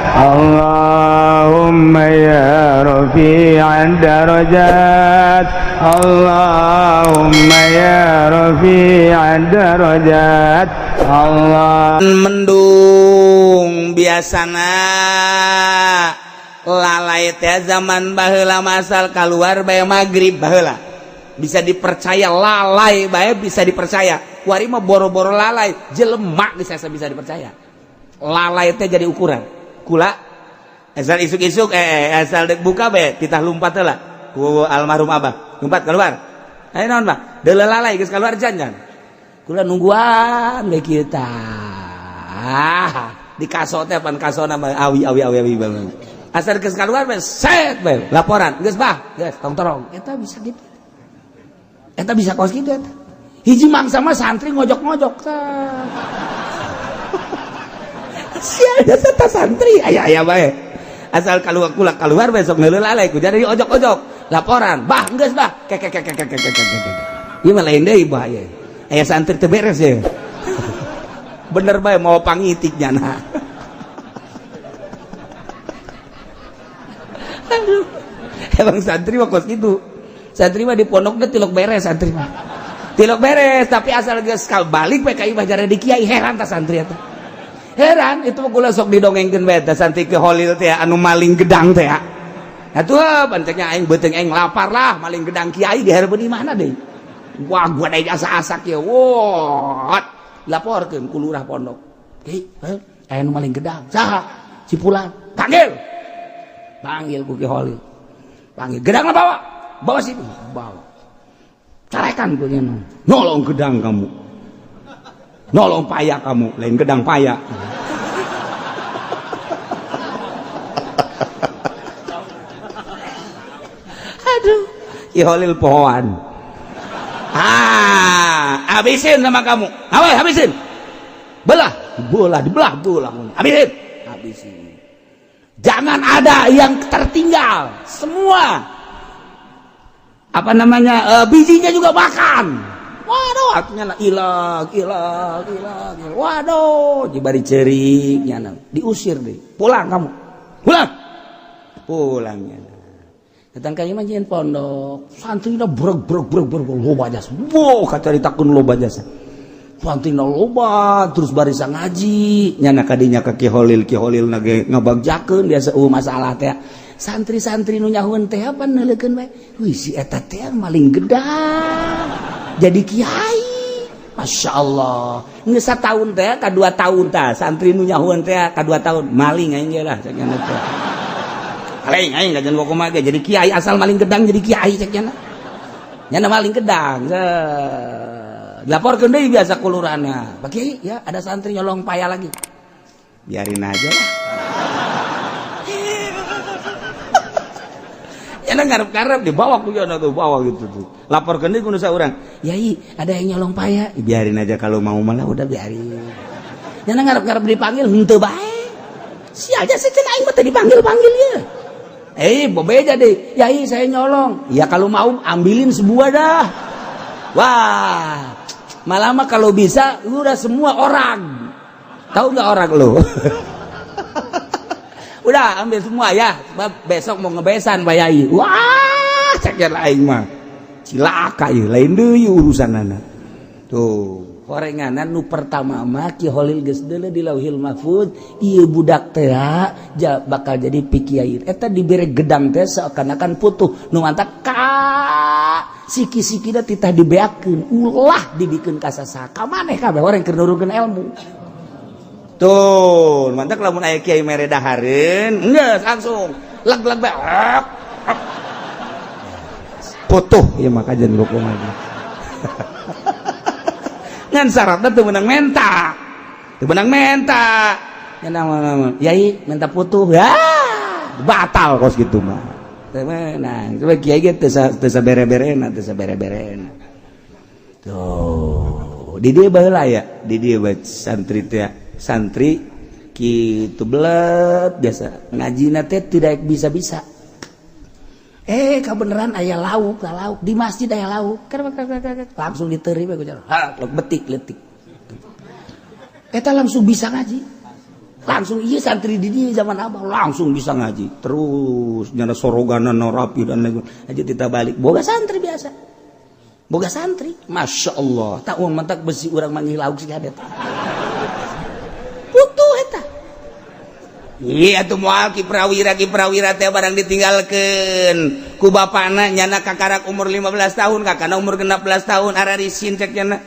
اللهم يا رفيع الدرجات، اللهم يا رفيع الدرجات، الله Mendung biasana lalai teh zaman baheula masal keluar bae maghrib baheula bisa dipercaya, lalai bae bisa dipercaya. Kuari mah boro-boro lalai, jelema bisa bisa dipercaya. Lalai teh jadi ukuran kula asal isuk-isuk, asal dek buka bae titah lumpat lah ku almarhum abah, lumpat keluar. Ayo naon, bah, deuleu lalai geus keluar jangan kula nungguan bae kita. Ah, di kaso teh pan kasona mah awi awi awi awi banget. Asal geus keluar bae set bae laporan, geus bah, geus tong torong. Eta bisa gitu, eta bisa kos gitu. Eta hiji mangsa mah santri ngojok-ngojok tah. Sia eta santri aya aya bae asal keluar kula keluar besok ngeuleuh lalai ku jadi ojok-ojok laporan, bah, geus bah, kek kek kek kek kek kek kek. Ieu mah lain deui, bahaya. Aya santri teu beres ya, bener bae mau pangitik nyana. Aduh, emang santri mah kos gitu. Santri mah di pondoknya tilok beres, santri mah tilok beres, tapi asal geus balik bae ka imah jare di kiai. Heran ta santri eta, heran. Itu mah kula sok didongengkeun bae teh santri ke Holil teh anu maling gedang teh. Atuh panceknya aing beuteung aing lapar lah, maling gedang kiai di hareupeun imahna deui. Wah, gua deui asa-asak ya. Wah, laporkeun ku lurah pondok. Kiai, aya nu maling gedang. Saha? Si Fulan. Panggil. Panggil ku Ki Holil. Panggil. Gedangna bawa. Bawa sini. Bawa. Carekan ku nya. Nolong gedang kamu. Nolong paya kamu, lain gedang paya. Aduh, Ki Holil pohoan. Ah, habisin sama kamu. Awas, habisin. Belah, belah, dibelah, belah. Habisin. Habisin. Jangan ada yang tertinggal. Semua. Apa namanya? Bijinya juga makan. Waduh, artinya ilang, ilang, ilang. Waduh, jibari cerik nyana. Diusir deh. Pulang kamu. Pulang. Pulangnya. Datang ka imah nyieun pondok. Santrina breg breg breg breg loba jasa. Wow, kacaritakeun loba jasa. Santrina loba terus barisa ngaji. Nyana kadinya ka Ki Holil, Ki Holil na ge ngabagjakeun biasa masalah teh. Santri-santri nu nyahueun teh apa neuleukeun bae. Wih, si eta teh maling gedang. Jadi kiai. Masya Allah. Geus sataun teh ka 2 tahun tah santri nu nyahueun teh ka 2 tahun maling aing ge lah cek nya teh. Maling aing kajian kumaha ge jadi kiai asal maling gedang jadi kiai cek nya. Nya maling gedang. Dilaporkeun deui biasa ku lurahna. Pak Kiai, ya ada santri nyolong paya lagi. Biarin aja lah. Ya ngarep-ngarep dibawa ku nya tuh, bawa gitu tuh. Laporkeun deui ku nu saurang. Yai, ada yang nyolong paya. Biarin aja kalau mau malah udah biarin. Nya ngarep-ngarep dipanggil henteu bae. Si aja sih cenah aing mah teu dipanggil-panggil ya. Bebeja deh. Yai, saya nyolong. Ya kalau mau ambilin sebuah dah. Wah, malah mah kalau bisa udah semua orang. Tahu nggak orang lu? Udah ambil semua ya. Sebab besok mau ngebesan Pak Yai. Wah, cek aing mah. Cilaka ieu, lain deui urusanana. Tuh, horenganan nu pertama mah Ki Holil geus deuleu di Lauhil Mahfud, ieu budak teh bakal jadi pikiai. Eta dibere gedang teh seakan-akan putuh. Nu mantak ka siki-sikina titah dibeakeun, ulah dibikeun ka sasaha. Ka maneh kabeh orang keur nurunkeun ilmu. Tuh, mantak lamun aya kiai mere dahareun, geus langsung leg-leg bae. Putuh ieu mah kajian kumaha. Ngan syaratnya tuh menang menta, tuh menang menta. Ya nama yai minta putuh ya batal kos gitu mah. Teu meunang. Coba kiai ge teu teu bere-berena, teu bere-berena. Tuh, di dieu baheula ya, di dieu bae santri teh, santri kitu belet biasa ngajina teh tidak bisa-bisa. Kebenaran aya lauk, lauk di masjid aya lauk. Langsung diterima ku ha, betik letik. Eta langsung bisa ngaji. Langsung iya santri di dia zaman abah langsung bisa ngaji. Terus nyana soroganan rapi dan lain aja kita balik. Boga santri biasa. Boga santri, masya Allah. Tak uang mentak besi urang manggil lauk sih hadet. Putuh eta. Iya atuh moal Ki Prawira teh barang ditinggalkeun ku bapana nyana kakarak umur 15 tahun kakana umur 16 tahun ararisin cek nyana.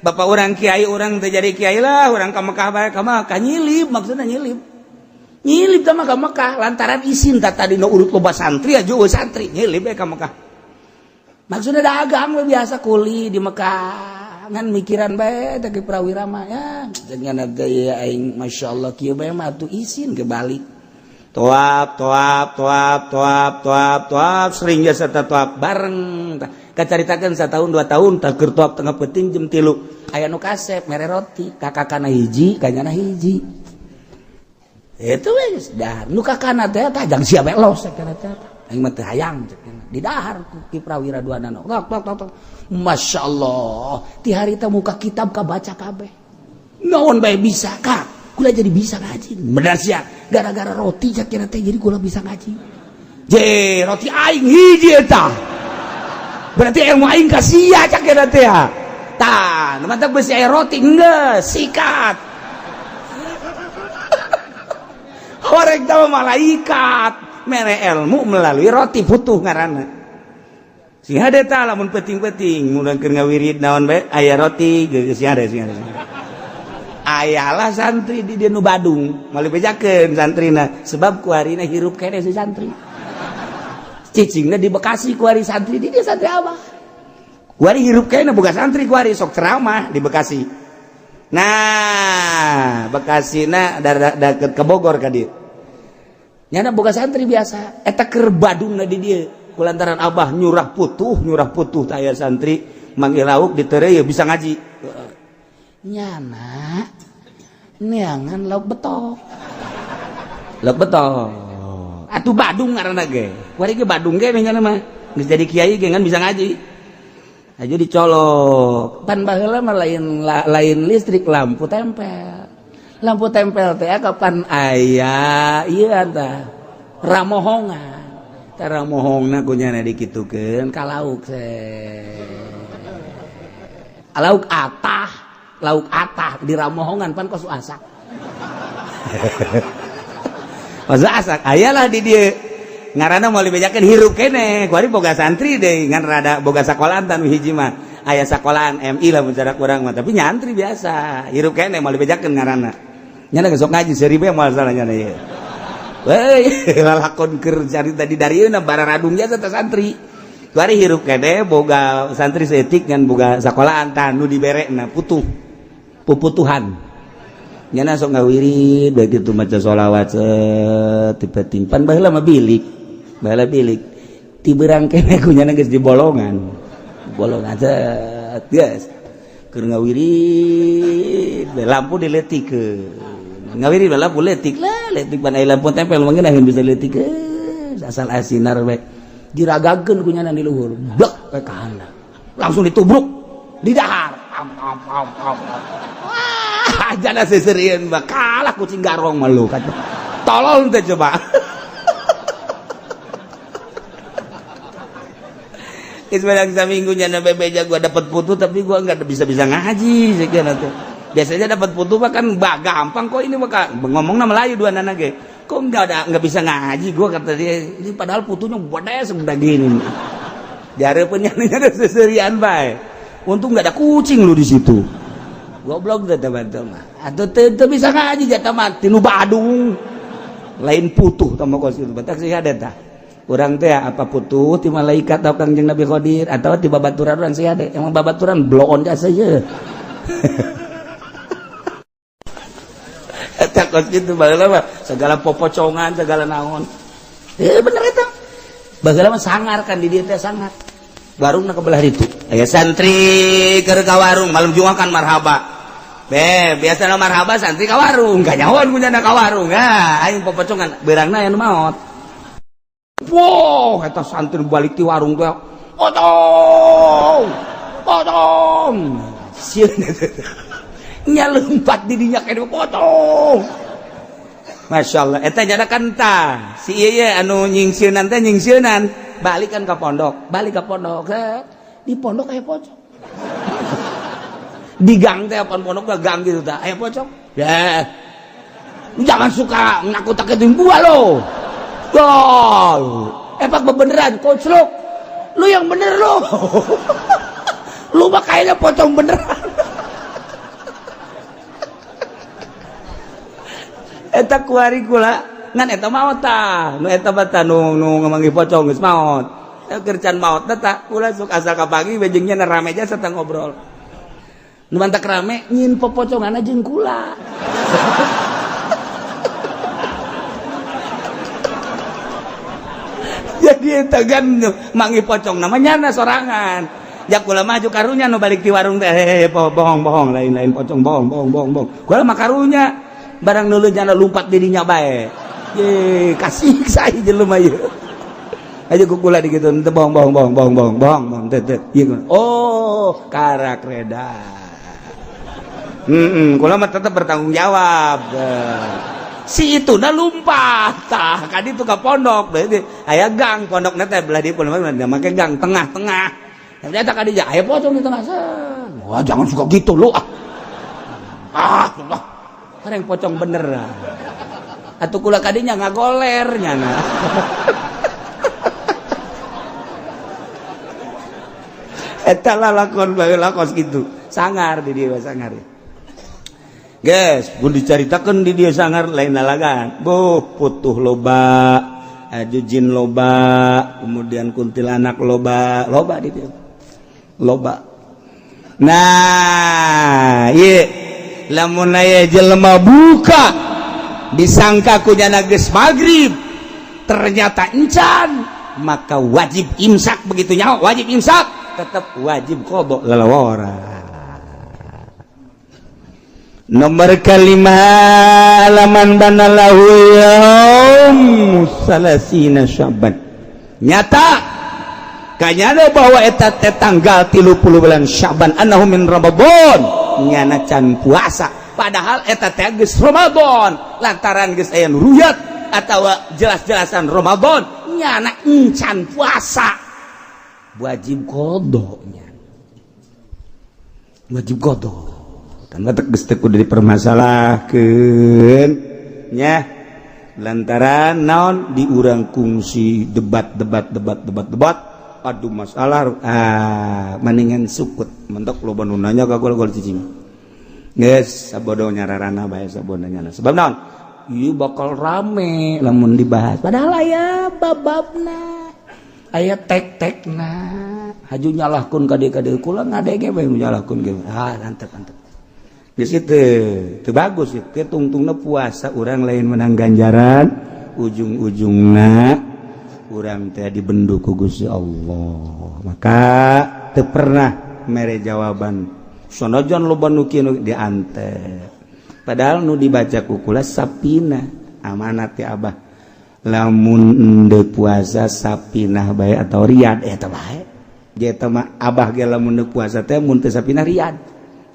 Bapak urang kiai urang teh jadi kiai lah urang ka Mekah bae ka Mekah nyilip maksudna nyilip. Nyilip teh mah ka Mekah lantaran isin tah tadi nu urut loba santri aja eueuh santri nyilip bae ka Mekah. Maksudna dagang we biasa kuli di Mekah. Ngan mikiran bae teh Ki Prawira mah ya dengan gaya aing masyaallah kieu bae mah atuh isin kebalik. Toap toap toap toap toap toap sering jasa toap bareng tah kacaritakeun satahun 2 tahun tah keur toap tengah peuting jam 3 aya nu kasep mere roti kakakana hiji kanyana hiji itu we geus dahar nu kakana teh tah jang sia bae los cek teh aing mah teu hayang cek di dahar ku Ki Prawira duanana tok tok tok tok. Masya Allah ti harita muka kitab kabaca kabeh naon bae bisa kak kula jadi bisa ngaji bener sia gara-gara roti cek kira teh jadi kula bisa ngaji je roti aing hiji eta berarti ilmu aing ka sia cek kira teh tah nu mantak besi aya roti geus sikat horeg teh malaikat mere ilmu melalui roti putuh ngaranna. Sing hade tah lamun penting-penting mun keur ngawirid naon bae aya roti geus sing hade sing hade. Ayalah santri di dieu nu Badung, moal dibejakeun santrina sebab kuarina hirup keneh si santri. Cicingna di Bekasi kuari santri di dieu santri abah. Kuari hirup keneh boga santri kuari sok ceramah di Bekasi. Nah, Bekasina deket ke Bogor ka dieu. Nyana boga santri biasa eta keur Badungna di dieu. Kulantaran abah nyurah putuh taya santri manggil lauk ditereu bisa ngaji. Nyana neangan lauk betok. Lauk betok. Atuh Badung ngaranna ge. Kuari ge Badung ge nyana mah. Geus jadi kiai ge ngan bisa ngaji. Aja dicolok. Pan baheula mah lain listrik lampu tempel. Lampu tempel teh kapan aya ieu tah ramohongan. Tara mohongna ku nyana dikitukeun ka lauk lauk atah di ramohongan pan kos asak. Kos asak ayalah di dieu ngaranna moal dibejakeun hirup keneh kuari boga santri deui ngan rada boga sakolahan tan hiji mah aya sakolahan MI lah mun cara kurang mah tapi nyantri biasa hirup keneh moal dibejakeun ngaranna nyana geus sok ngaji seuri bae moal salah nyana ieu. Weh, lalakon keur carita di darieuna bararadung jasa teh santri. Kuari hirup keneh boga santri seetik ngan boga sakolahan tah nu diberekna putuh. Puputuhan. Nyana sok ngawirid bae kitu maca sholawat tipe timpan baheula mah bilik. Baheula bilik. Ti beurang keneh ku nyana geus di bolongan. Bolongan set geus. Keur ngawirid lampu diletikeun. Ngawirid lampu letik lah, letik pan aya lampu tempel mah ngeunaheun bisa letikeun. Asal asinar bae. Diragakeun ku nyana di luhur. Blek we ka handap. Langsung ditubruk di dahar. Am am am am. Wah, jana seuseurieun mah kalah kucing garong mah lu. Tolol teh coba. Geus barang saminggu nyana bebeja gua dapat putu tapi gua enggak bisa-bisa ngaji sekian atuh. Biasanya dapat putu mah kan gampang kok ini mah ngomongna Melayu dua nana ge. Kok enggak bisa ngaji gua kata dia. Ini padahal putunya gede segede gini. Dihareupeun nyana seuseurian bae. Untung enggak ada kucing lu di situ. Goblok teh teman-teman. Atuh teu bisa ngaji jatah mah tinu Badung. Lain putuh tah mah kos itu. Batak sih ada tah. Urang teh apa putuh ti malaikat atau Kangjeng Nabi Khadir atau ti babaturan urang sih ada. Emang babaturan bloon jasa ye. Eta kos kitu baheula mah segala popocongan segala naon. Bener eta. Baheula mah sangar kan di dieu teh sangar. Warungna ke belah ditu. Aya santri keur ka warung malam Jumat kan marhaba. Be, biasana marhaba santri ka warung, kanyahoan punya ka warung. Ah, aing popocongan beurangna aya nu maot. Wow, eta santri balik ti warung teh. Otong. Potong. Sieun nya lompat di dinya kene potong. Masya Allah, eta nyadakan tah si ieu anu nyingsieunan teh nyingsieunan balik kan ke pondok, balik ke pondok, di pondok aya pocong. Di gang teh apa pondok gang gitu tah aya pocong. Ya. Lu jangan suka nakut-nakutin gua lo. Gol. Epak bebeneran koclok. Lu yang bener lu. Lu mah kayaknya pocong beneran. Eta kuari kula ngan eta maot tah nu eta mah nu nu ngamanggih pocong geus maot. Keur can maot teh kula sok asa ka pagi bejengnya rame jasa teh ngobrol. Nu mantak rame nyin popocongan jeung kula. Jadi eta kan manggih pocong namanya nyana sorangan. Ya kula maju karunya nu balik ti warung teh bohong-bohong lain-lain pocong bohong bohong bohong bohong. Kula mah karunya barang nulu nyana lumpat dirinya bae. Ye kasih saya jelema ieu. Aja ku kula dikitu teu bohong bohong bohong bohong bohong bohong bohong teu teu. Oh, karak reda. Kula mah tetep bertanggung jawab. Si itu na lumpat tah ka ditu ka pondok berarti aya gang pondokna teh belah dieu pondok make gang tengah-tengah. Ternyata ka dieu aya pocong di tengah. Wah, jangan suka gitu lu ah. Ah, Allah. Yang pocong bener atuh kula kadinya ngagoler nyana. Eta lalakon bae lakos gitu sangar di dieu sangar. Guys, pun dicaritakeun di dieu sangar lain lalagan. Boh, putuh loba, aju jin loba, kemudian kuntilanak loba, loba di dieu. Loba. Nah, ieu lamun aya jelema buka disangka ku nyana geus magrib ternyata encan, maka wajib imsak. Begitu nyaho wajib imsak tetap wajib qada lalawara. Nomor kelima, laman banalahu yaum salasina Syaban. Nyata kanyana bahwa eta teh tanggal 30 bulan Syaban annahu min Ramadan, nyana can puasa padahal eta teh geus Ramadan lantaran geus aya ruyat atawa jelas-jelasan Ramadan nyana encan puasa wajib qadanya, wajib qada. Kan geus teu kudu dipermasalahkeun nya lantaran naon di urang kungsi debat debat debat debat debat aduh masalah mendingan sukut mentok loba nu nanya ka gol-gol cicing geus sabodo nyararana bae sabodo nyana sebab naon ieu bakal rame lamun dibahas padahal aya bababna aya tek-tekna haju nyalahkeun ka dieu kula ngadege bae nyalahkeun ge ah antep antep geus teu teu bagus ieu tungtungna puasa urang lain menang ganjaran ujung-ujungna urang teh dibendu ku Gusti Allah. Maka teu pernah mere jawaban sanajan loba nu kieu diante padahal nu dibaca ku kula sapina amanat ti abah lamun endeu puasa sapinah bae atau riyad eta bae eta mah abah ge lamun endeu puasa teh mun teu sapinah riyad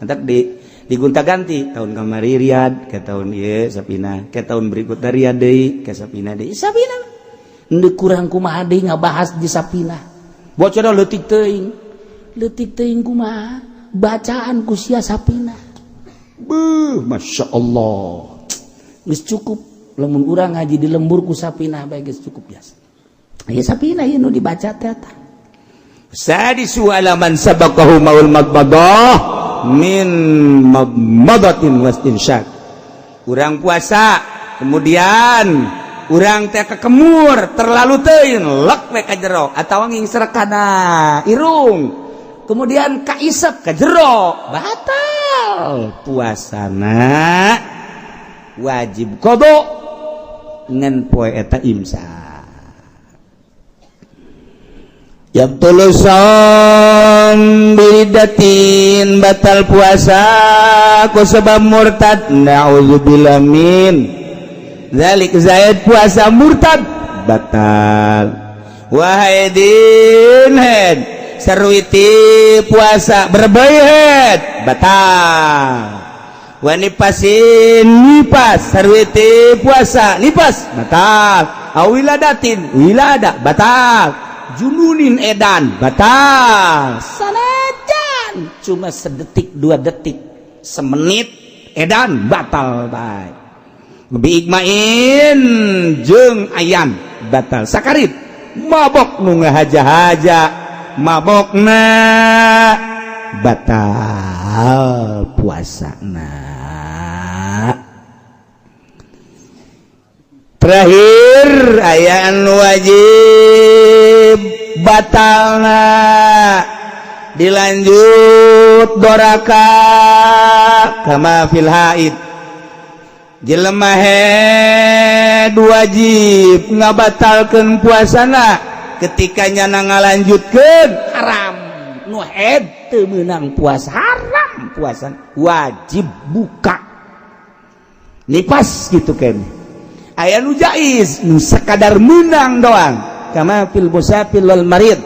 entak di digonta-ganti tahun kamari riyad ke tahun ieu sapinah ke tahun berikutna riyad deui ke sapinah deui sapinah. Ndek kurang kumaha deui ngabahas di sapinah bocor leutik teuing kumaha bacaan ku sia sapinah. Beuh, Masya Allah geus cukup lamun urang ngaji di lembur ku sapinah bae geus cukup biasa. Ya sapinah ieu nu dibaca teh eta. Sadisu alaman sabaqahu maul madmadah min madmadatin wastinsyaq. Urang puasa kemudian urang teh kekemur terlalu teuing lek we ka jero atawa ngingsrek kana irung kemudian kaisep ka jero batal puasana wajib qada ngan poe eta imsak. Yabtulu shaum biridatin batal puasa ku sebab murtad na'udzubillah min zalik zaid puasa murtad batal. Wahai din head seruiti puasa berbayat batal. Wa nifasin nifas sarwiti puasa nifas batal. Awiladatin wilada batal. Jununin edan batal. Sanajan cuma sedetik 2 detik semenit edan batal bae. Biigmain jeung ayan batal. Sakarit mabok nu ngahaja-haja mabokna batal puasana. Terakhir aya anu wajib batalna dilanjut doraka kama fil haid. Jelema haid wajib ngabatalkeun puasana ketika nyana ngalanjutkeun haram. Nu haid teu meunang puasa, haram puasa, wajib buka. Nipas gitu kan. Aya nu jaiz nu sakadar meunang doang kama fil musafir wal marid.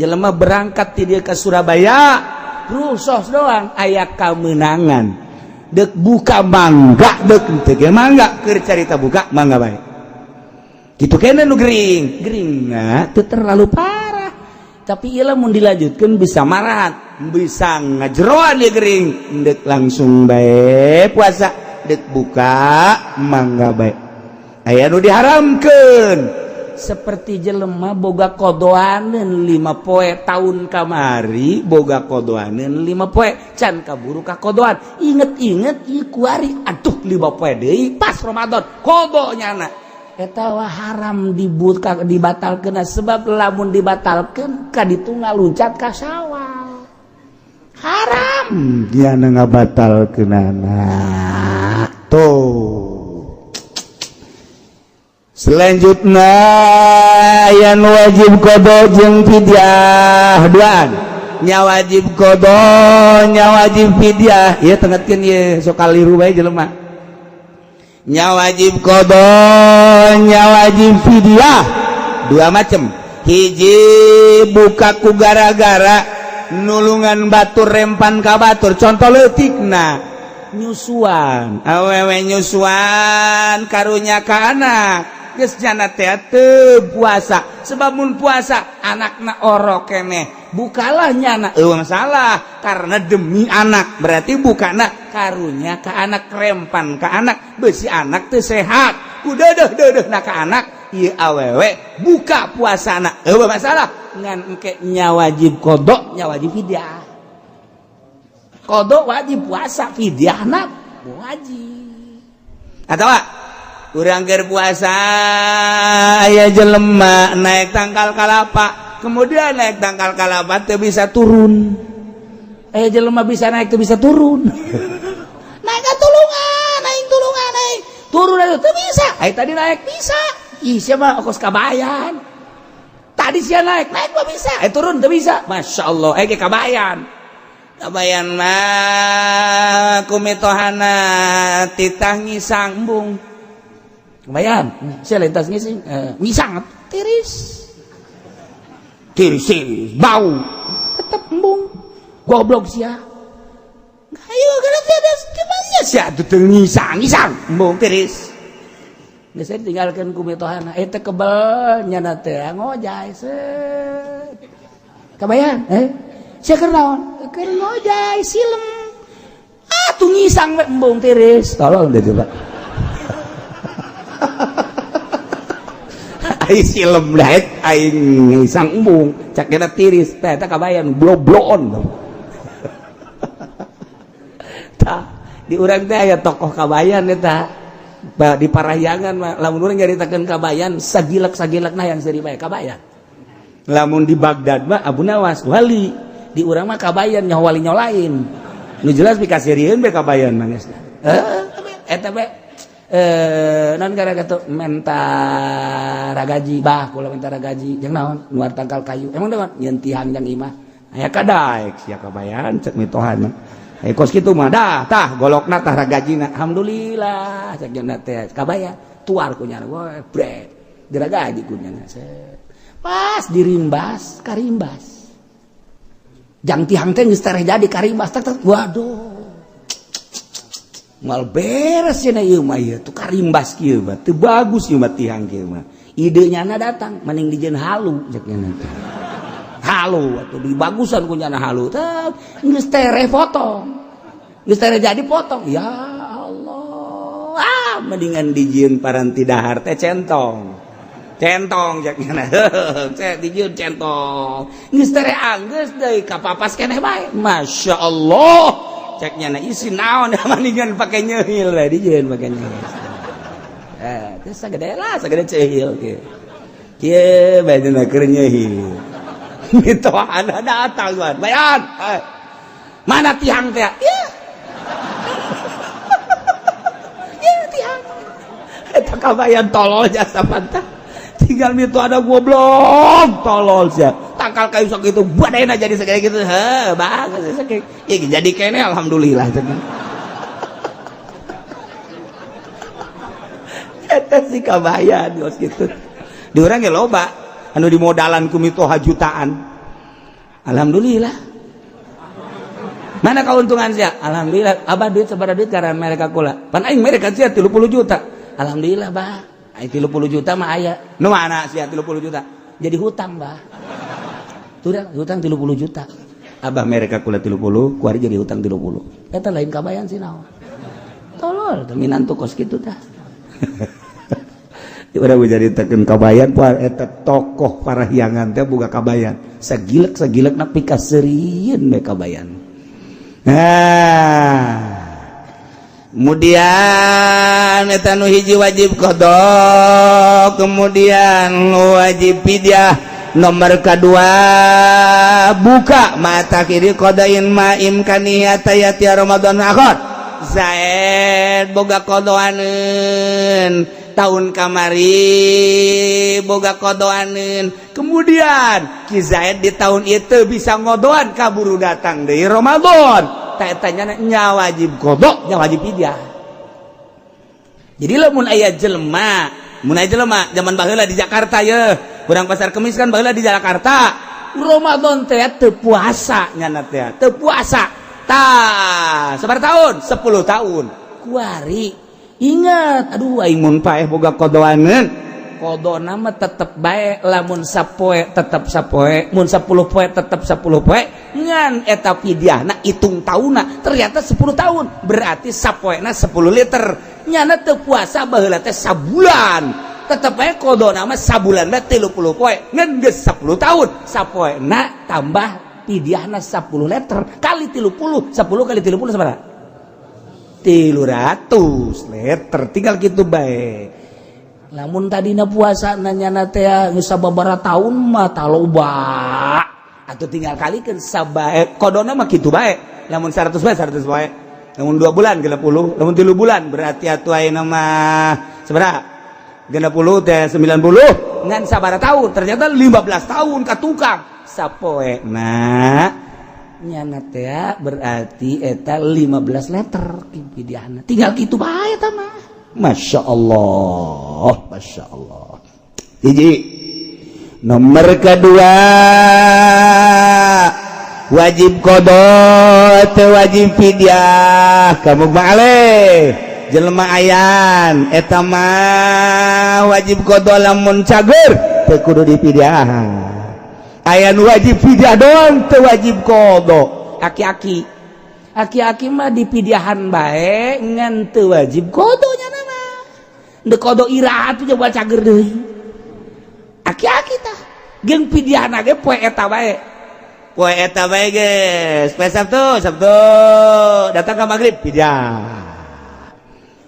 Jelema berangkat ti dieu ka Surabaya rusos doang aya kamenangan. Dek buka mangga dek teu ge mangga keur carita buka mangga bae. Kitu kene nu gering, geringna teu terlalu parah. Tapi ieu lamun dilanjutkeun bisa marat, bisa ngajeroan dia gering. Dek langsung bae puasa, dek buka mangga bae. Aya nu diharamkeun seperti jelema boga kodoaneun 5 poe tahun kamari boga kodoaneun 5 poe can kaburu ka kodoan inget-inget ieu kuari aduh 5 poe deui pas Ramadan kodo nyana eta wah haram dibuka dibatalkeun sebab lamun dibatalkeun ka ditu ngaluncat ka Syawal haram dia ngabatalkeunana tuh. Selanjutnya yang wajib qada jeung fidyah duaan. Nya wajib qada, nya wajib fidyah. Ieu tengetkeun ieu sok kaliru bae jelema. Nya wajib qada, nya wajib fidyah. Dua macam. Hiji buka ku gara-gara nulungan batur rempan ka batur. Contoh leutikna nyusuan. Awewe nyusuan karunya ka anak. Geus jana teh teu puasa sebab mun puasa anakna orok keneh bukalah nyana eueuh masalah karena demi anak berarti bukana karunya ka anak rempan ka anak besi anak teu sehat ku deudeuh-deudeuhna ka anak ieu awewe buka puasana eueuh masalah ngan engke nya wajib qada nya wajib fidyah. Qada wajib puasa fidyahna wajib. Atawa urang keur puasa aya jelema naik tangkal kalapa kemudian naik tangkal kalapa teu bisa turun aya jelema bisa naik teu bisa turun naik ka tulungan naik tulungan naik turun atuh teu bisa aya tadi naik bisa ih sia mah kos kabayan tadi sia naik naik mah bisa turun teu bisa Masya Allah ge kabayan kabayan mah kumitohana titah ngisang embung kabayan sia lintas ngising ngisang tiris tiris tiris bau tetep embung goblok sia ayo kana gimana sia teu ngisang ngisang embung tiris geus tinggalkeun ku mitohana eta kebel nyana teh ngojay set kabayan sia keur naon keur ngojay silem atuh ngisang we embung tiris tolong deh coba aing silem daek aing ngisang embung cak kena tiris teh eta kabayan blobloon tah di urang teh aya tokoh kabayan eta di Parahyangan mah lamun urang nyaritakeun kabayan sagilek-sagilekna yang seuri bae kabayan lamun di Baghdad mah Abu Nawas wali di urang mah kabayan nyaho wali nyaho lain nu jelas pikaseurieun bae kabayan mah geus eta bae non gara kata menta ragaji bah kula menta ragaji jeung naon nuar tangkal kayu emang naon nyeun tihang jang imah aya kadaek sia kabayan cek mitohana aya kos kitu mah dah tah golokna tah ragajina alhamdulillah cek jeung teh kabayan tuar ku nyana we bret diragaji ku nyana pas dirimbas karimbas jang tihang teh geus tereh jadi karimbas tak tak waduh Mal beres cenah ieu mah, ieu tuh karimbas kieu mah, teu bagus ieu mah tihang kieu mah. Ide nyana datang, mending dijieun halu cek nyana teh. Halu atuh dibagusan ku nyana halu teh, geus tereh potong. Geus tereh jadi potong. Ya Allah, ah mendingan dijieun paranti dahar teh centong. Centong cek nyana. Cek dijieun centong. Geus tereh anggeus deui kapapas keneh bae. Masya Allah. Cek nyana isi naon mendingan pake nyeuhil we dijieun pake nyeuhil. Eh, teh sagede lah, sagede ceuhil kieu. Kieu bae dina keur nyeuhil. Mitohana datang tuan. Bayan. Mana tihang teh? Ya. Ya tihang. Eta kabayan tolol jasa pantah. Tinggal mito ada goblok tolol sia. Tangkal kayu sok itu badena jadi segede gitu. Heh, bagus segede. Ya jadi kene alhamdulillah. Eta si kabayan geus kitu. Di urang ge loba anu dimodalan ku mitoha jutaan. Alhamdulillah. Mana keuntungan sia? Alhamdulillah. Abah duit sabaraha duit karena mereka kula. Pan aing mereka sia 30 juta. Alhamdulillah, bah. Aing 30 juta mah aya. Nu mana sia 30 juta? Jadi hutang, bah. Tuh hutang 30 juta. Abah mereka kula 30, kuari jadi hutang 30. Eta lain kabayan sih naon. Tolol, teh minantu kos kitu tah. Urang caritakeun kabayan poe eta tokoh parahyangan teh boga kabayan. Sagilek-sagilek na pikaseurieun we kabayan. Nah, kemudian eta nu hiji wajib qada, kemudian wajib fidyah. Nomor kedua buka mata kiri qadain ma imkaniyata yati Ramadan akhir. Zaid boga qodoaneun tahun kamari boga qodoaneun, kemudian Ki Zaid di tahun itu bisa ngodoan kaburu datang dari Ramadan. Tak tanya nya wajib qada, nya wajib fidyah. Jadi lamun aya jelema, mun aya jelema zaman baheula di Jakarta ye, urang Pasar Kemis kan baheula di Jakarta, Ramadan teh teu puasa nyana teh, teu puasa. Tah, sabaraha tahun? 10 tahun. Kuari ingat, aduh aing mun paeh boga qodoaneun. Qadona mah tetep bae, lamun sapoe tetep sapoe, mun 10 poe tetep 10 poe, ngan eta fidyahna hitung taunna ternyata 10 tahun, berarti sapoena 10 liter. Nyana teu puasa baheula teh sabulan. Tetep bae qadona mah sabulan mah 30 poe, ngan geus 10 tahun, sapoena tambah fidyahna 10 liter kali 30, 10 kali 30 sabaraha? 300 liter. Tinggal gitu bae. Lamun tadina puasa nanya teh geus sababaraha tahun mah taloba atau tinggal kalikeun sabae qadona mah kitu bae. Lamun 100 bae 100 bae, lamun 2 bulan 60, lamun 3 bulan berarti atuh ayeuna mah sabaraha? 60 teh 90, ngan sabaraha tahun? Ternyata 15 tahun ka tukang sapoe. Nah, nyana teh berarti eta 15 liter fidyahna. Tinggal kitu bae eta mah. Masya Allah, Masya Allah. Hiji. Nomor kedua wajib qada teu wajib fidyah kamu balik jelema ayan eta mah wajib qada lamun cager teu kudu dipidyahan. Aya nu wajib fidyah doang teu wajib qada, aki-aki. Aki-aki mah dipidyahan bae ngan teu wajib qada nya mah. Deuk qada iraha atuh coba cager deui. Aki-aki tah jeung pidyahna ge poe eta bae. Poe eta bae geus. Poe Sabtu, Sabtu datang ka magrib pidyah.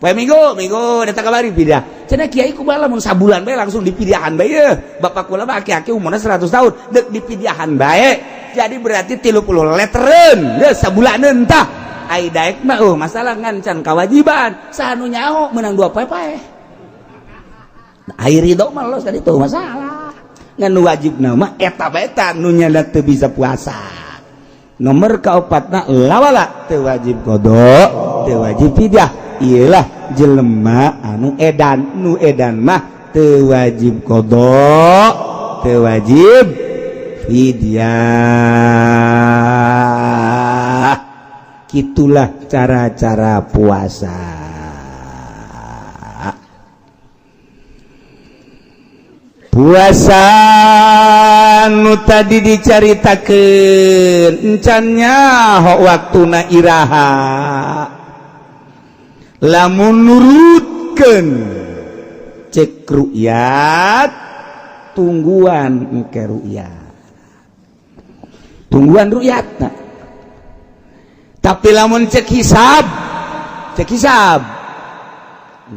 Poe Minggu, Minggu datang ka maghrib pidyah. Cenah kiai kumaha lamun sabulan bae langsung dipidyahan bae ye. Bapak kula mah aki-aki umurna 100 tahun deuk dipidyahan bae. Jadi berarti 30 leteren geus sabulaneun tah. Ai daek mah masalah ngan can kewajiban. Saha nu nyaho menang dua poe pae. Ai ridho mah los tadi tuh masalah. Ngan wajib nama eta bae tah nu nyana teu bisa puasa. Nomor kaopatna lawala teu wajib qada, teu wajib fidyah. Iyalah jelema anu edan, nu edan mah teu wajib qada, teu wajib fidyah. Gitulah cara-cara puasa. Puasa nu tadi dicaritakeun encan nyaho waktuna iraha. Lamun nurutkeun cek rukyat, tungguan engke rukyat, tungguan rukyatna. Tapi lamun cek hisab, cek hisab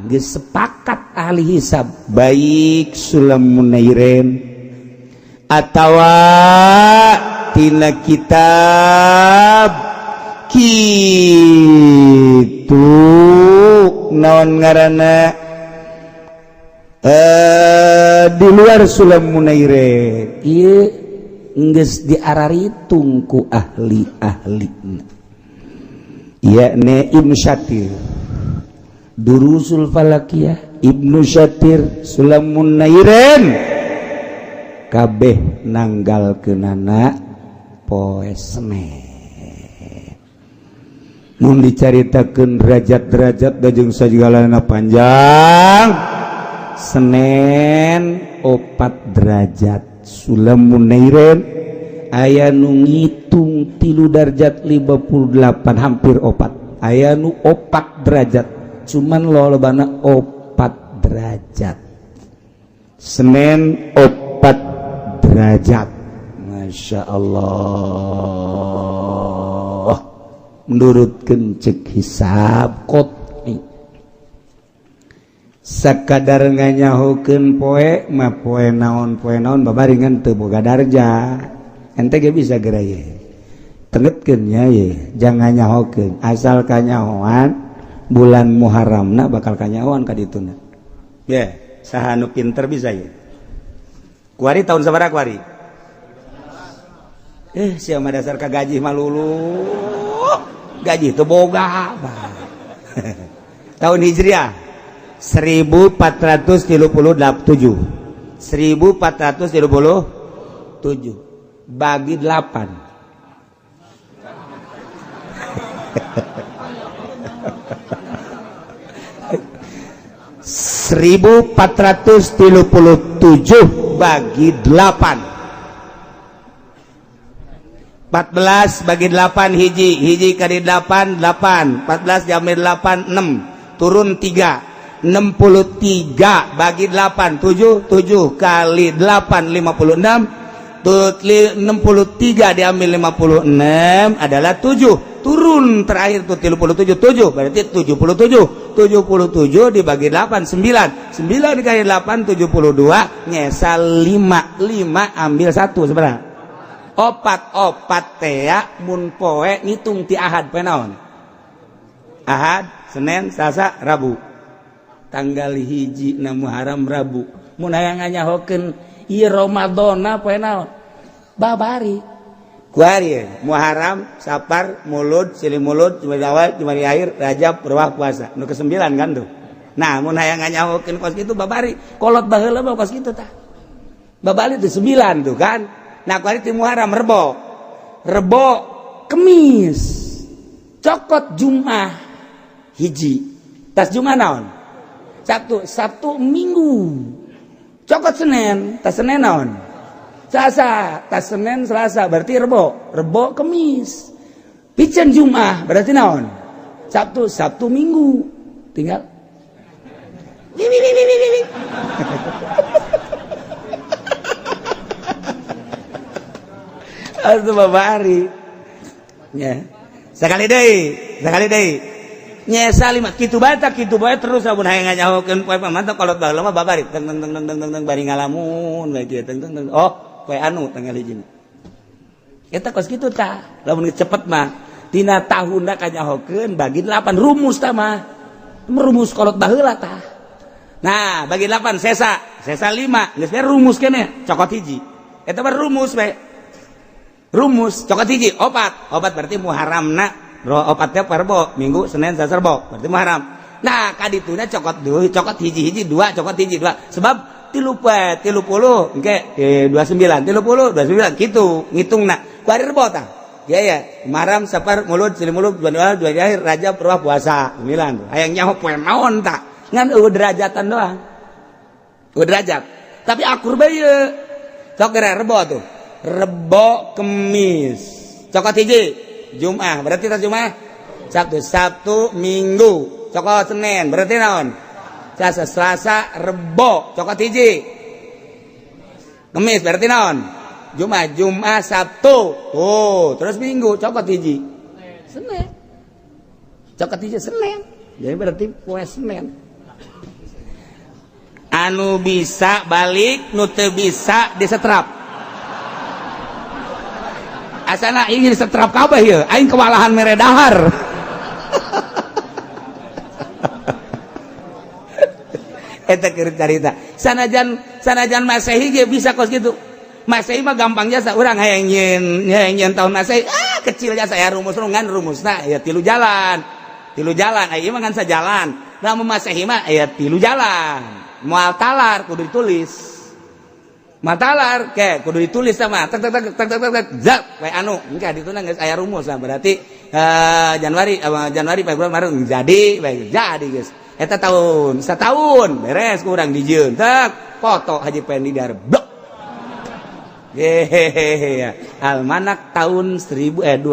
geus sepakat ahli hisab, baik Sulam Munairin atawa tina kitab kitu naon ngaranna, di luar Sulam Munairin ieu geus diararitung ku ahli-ahli, yakni Ibnu Syatir, Durusul Falakiyah, Ibnu Syatir, Sulamun Nairin, kabeh nanggal kenana poe Senen. Mun dicaritakeun derajat-derajat jeung sagalana panjang, Senen 4 derajat Sulamun Nairin, aya nu ngitung 3 derajat 58, hampir 4, aya nu 4 derajat, cuman lolobana 4 derajat. Senin 4 derajat. Masya Allah, menurutkeun cek hisab qot'i. Sakadar nganyahokeun poe mah, poe naon, poe naon, babaringan teu boga darjah. Ente ge bisa geura ye tengetkeun nya ye, jangan nyahokeun asal kanyahoan bulan Muharramna bakal kanyahoan ka dituna. Ye, saha nu pinter bisa ye? Kuari tahun sabaraha kuari? Sia mah dasar ka gaji mah lulu. Gaji teu boga. Tahun Hijriah 1437, 1437 bagi 8. 1437 bagi 8, 14 bagi 8 hiji, hiji kali 8 8, 14 jamir 8 6, turun 3, 63 bagi 8 7, 7 kali 8 56, 63 diambil 56 adalah 7, turun terakhir tuh 37, 7 berarti 77, 77 dibagi 8 9, 9 dikali 8 72, nyesal 5, 5 ambil 1 sebenarnya opat, opat tea mun poe ngitung ti Ahad poe naon? Ahad, Senin, Selasa, Rabu, tanggal 1 na Muharram Rabu. Mun hayang nganyahokeun ieu Ramadana poe naon? Babari kuari Muharram, Sapar, Mulud, Silih Mulud, Jumadi Awal, Jumadi Akhir, Rajab, Ruwah, puasa nu ke-9 kan tuh. Nah, mun hayang nganyahokeun kos kitu babari, kolot baheula mah kos kitu tah. Babari tuh 9 tuh kan. Nah, kuari ti Muharram Rebo, Rebo Kemis, cokot Jumat 1, tas Jumat naon? Sabtu, Sabtu Minggu, cokot Senin, tas Senin naon? Selasa, tas Senin Selasa berarti Rebo, Rebo Kemis, piceun Jumat berarti naon? Sabtu, Sabtu Minggu, tinggal Aduh babari. Ya. Sekali deui, sekali deui. Nyesa lima kitu bae tah, kitu bae terus amun hayang nganyahokeun poe pamantap kolot baheula mah babari teng teng teng teng teng teng bari ngalamun bae kieu teng teng teng. Oh, poe anu tanggal 1. Eta kos kitu tah. Lamun cepet mah tina tahunna kanyahokeun bagi 8 rumus tah mah. Rumus kolot baheula tah. Nah, bagi 8 sesa, sesa 5, geus rumus keneh cokot 1. Eta mah rumus we. Rumus cokot 1 opat, opat berarti Muharramna opatnya Rebo, Minggu, Senin, Selasa, Rebo berarti Muharram. Nah, kadituna cokot dua, cokot hiji-hiji dua, cokot 1 2, sebab 30 engke 29, 30 29 kitu ngitungna. Kuari Rebo tah. Ya ya, Muharram, Safar, Mulud, Sri Mulud, dua dua dua akhir, Rajab, Ruah, puasa. 9. Hayang nyaho poe naon tak? Ngan eueuh derajatan doang. Eueuh derajat. Tapi akur bae ieu. Sok geura Rebo tuh. Rebo Kemis. Cokot hiji Jumat, berarti tas Jumat. Sabtu, Sabtu, Minggu. Cokot Senin, berarti naon? Selasa, Selasa, Rebo, cokot hiji. Kemis berarti naon? Jumat, Jumat, Sabtu. Tuh, terus Minggu cokot hiji. Senin. Cokot hiji Senin. Jadi berarti poe Senin. Anu bisa balik, nu teu bisa disetrap. Asana ingin disetrap kabeh ieu, aing kewalahan mere dahar. Eta keur carita. Sanajan Masehi ge bisa kos kitu. Masehi mah gampang jasa urang hayang nyieun tahun Masehi, ah kecil jasa ya rumus ngan rumusna ya tilu jalan. Tilu jalan, aya mah ngan sajalan. Nah Masehi mah aya tilu jalan. Moal talar kudu ditulis. Moal talar ke kudu ditulis sama tek tek tek tek tek tek zap we anu engke dituna geus aya rumus lah berarti Januari Januari Februari Maret jadi baik jadi geus. Eta tahun setahun beres kurang dijieun tek foto Haji Pendi dar blok. Hehehe almanak tahun 2015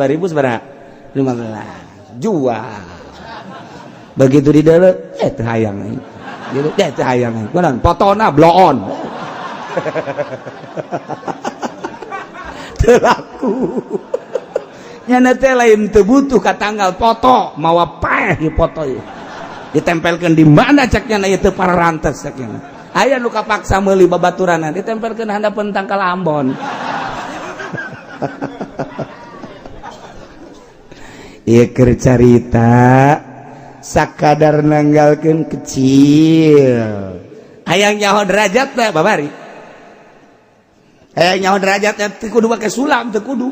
jual. Begitu di dalam teu hayang aing. Gitu teu hayang aing. Kunaon fotona bloon. Teu laku. Nyana teh lain teu butuh ka tanggal foto, mawa paeh di foto ieu. Ditempelkeun di mana cek nyana ieu teu pararantes cek nyana. Aya nu kapaksa meuli babaturanna ditempelkeun handapeun tangkal Ambon. Ieu keur carita sakadar nanggalkeun kecil. Hayang nyaho derajat teh babari. Hayang nyaho derajat teh kudu make sulam teu kudu.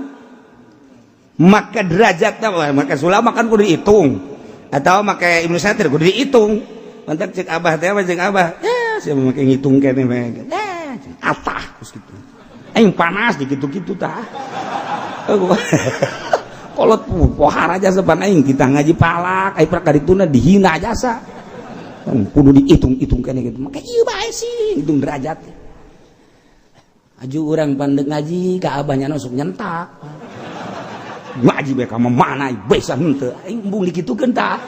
Make derajat teh make sulam makan kudu dihitung. Atau make Ibnu Satir kudu dihitung. Mantap cek abah teh cek abah. Ya sia make ngitung keneh mah. Atah terus gitu. Aing panas dikitu-kitu tah. Kolot pohara jasa pan aing kita ngaji palak, aing prak karituna dihina jasa. Kudu dihitung-hitung keneh gitu. Make ieu bae sih hitung derajat. Aju urang pandek ngaji ka abahnya sok nyentak. Ngaji bae ka mana bisa henteu. Aing embung dikitukeun tah.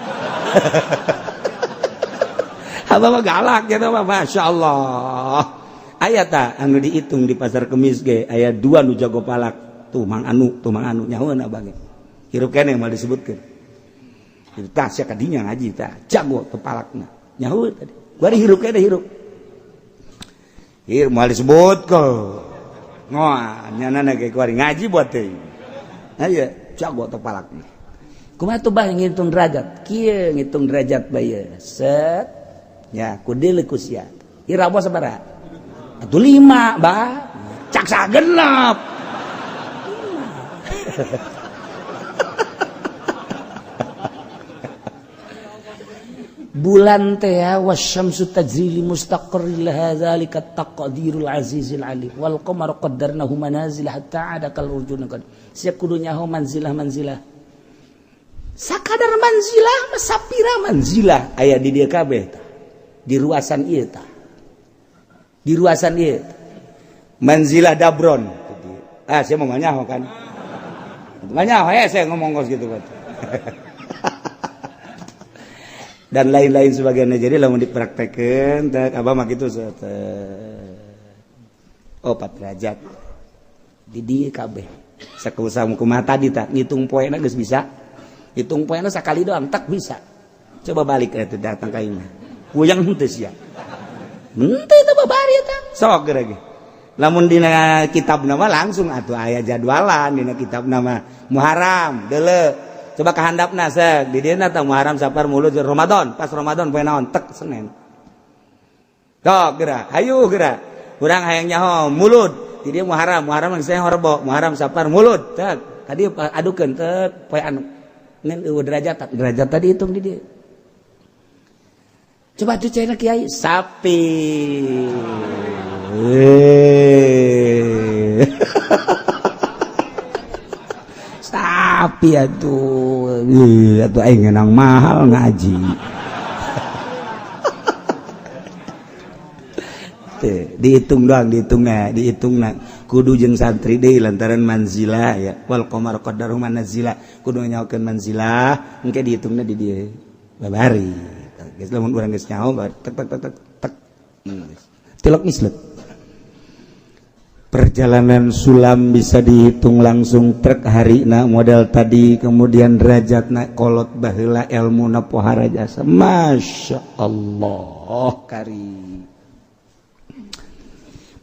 Abah mah galak gitu mah masyaallah. Aya tah anu dihitung di pasar Kemis ge aya dua nu jago palak. Tuh mang anu, tuh mang anu nyahoeun abah ge. Hirup keneh moal disebutkeun. Itu tah sia kadinya ngaji tah jago teu palakna. Nyahoeun tadi. Bari hirup keneh hirup. Hirup moal disebutkeun. Ngoa nyana ge kuari ngaji buat teh. Aya jago teu palakna. Kumaha tuh bah ngitung derajat? Kieu ngitung derajat bae. Set. Ya, kudu ku sia. Ira rabo sabaraha? Atuh 5, bah. Cak sagenep. Bulan teh wasyamsu tajri li mustaqarrin laha zalika taqdirul azizil alim wal qamaru qaddarnahu manazil hatta ada kal urjun qad. Sia kudu nyaho manzilah-manzilah. Sakadar manzilah mah sapira manzilah aya di dieu kabeh tah. Di ruasan ieu tah. Di ruasan ieu. Manzilah dabron. Ah, saya mau nyaho kan. Nyaho ya saya ngomong kos gitu kan. Dan lain-lain sebagainya. Jadi lamun dipraktekeun teh abah mah kitu oh 4 derajat. Di dieu kabeh. Sakusaha kumaha tadi tah ngitung poena geus bisa. Hitung poena sakali doang tak bisa. Coba balik eta datang ka imah. Kuyang henteu sia. Henteu teh babari eta. Sok geura ge. Lamun dina kitab nama langsung atuh aya jadwalan dina kitab nama Muharram deuleu. Coba kahandapna sek di dieu tah Muharram Safar Mulud Ramadan, pas Ramadan poe naon tek Senin. Sok geura, hayu geura. Urang hayang nyaho Mulud, di dieu Muharram, Muharram geus Rebo, Muharram Safar Mulud tek. Tadi adukeun tek poe anu. Ngan eueuh derajat, derajat tadi hitung di dieu. Coba tuh cina kiai sapi. Tapi atuh atuh aing ngenang mahal ngaji. Dihitung doang, dihitungna, dihitungna. Kudu jeung santri deui lantaran manzilah ya. Wal qamar qaddaru manazila. Kudu nyaokeun manzilah, engke dihitungna di dieu. Babari. Geus lamun urang geus nyaho tek tek tek tek tek. Tilok mislet. Perjalanan sulam bisa dihitung langsung truk harina model tadi, kemudian derajatna kolot baheula elmuna pohara jasa. Masya Allah kari.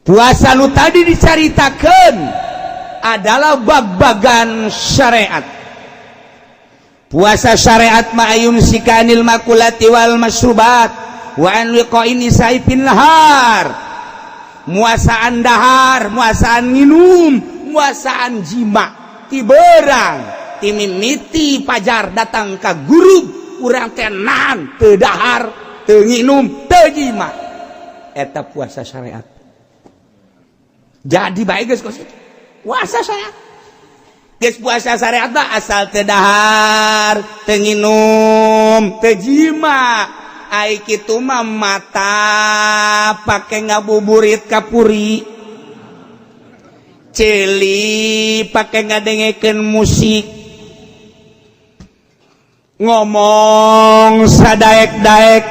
Puasa nu tadi dicaritakeun adalah bag-bagan syariat. Puasa syariat ma ayumsikanil makulati wal masrubat wa an liqa'in nisa'i fin nahar. Muasaan dahar, muasaan nginum, muasaan jima, ti berang, ti mimiti pajar datang ka guru, urang teh nahan, teu dahar, teu nginum, teu jima. Eta puasa syariat. Jadi baik geus kos itu. Puasa syariat. Geus puasa syariat mah asal teu dahar, teu nginum, teu jima. Ai kitu mah mata pake ngabuburit kapuri. Ceuli pake ngadengekeun musik. Ngomong sadaek-daek.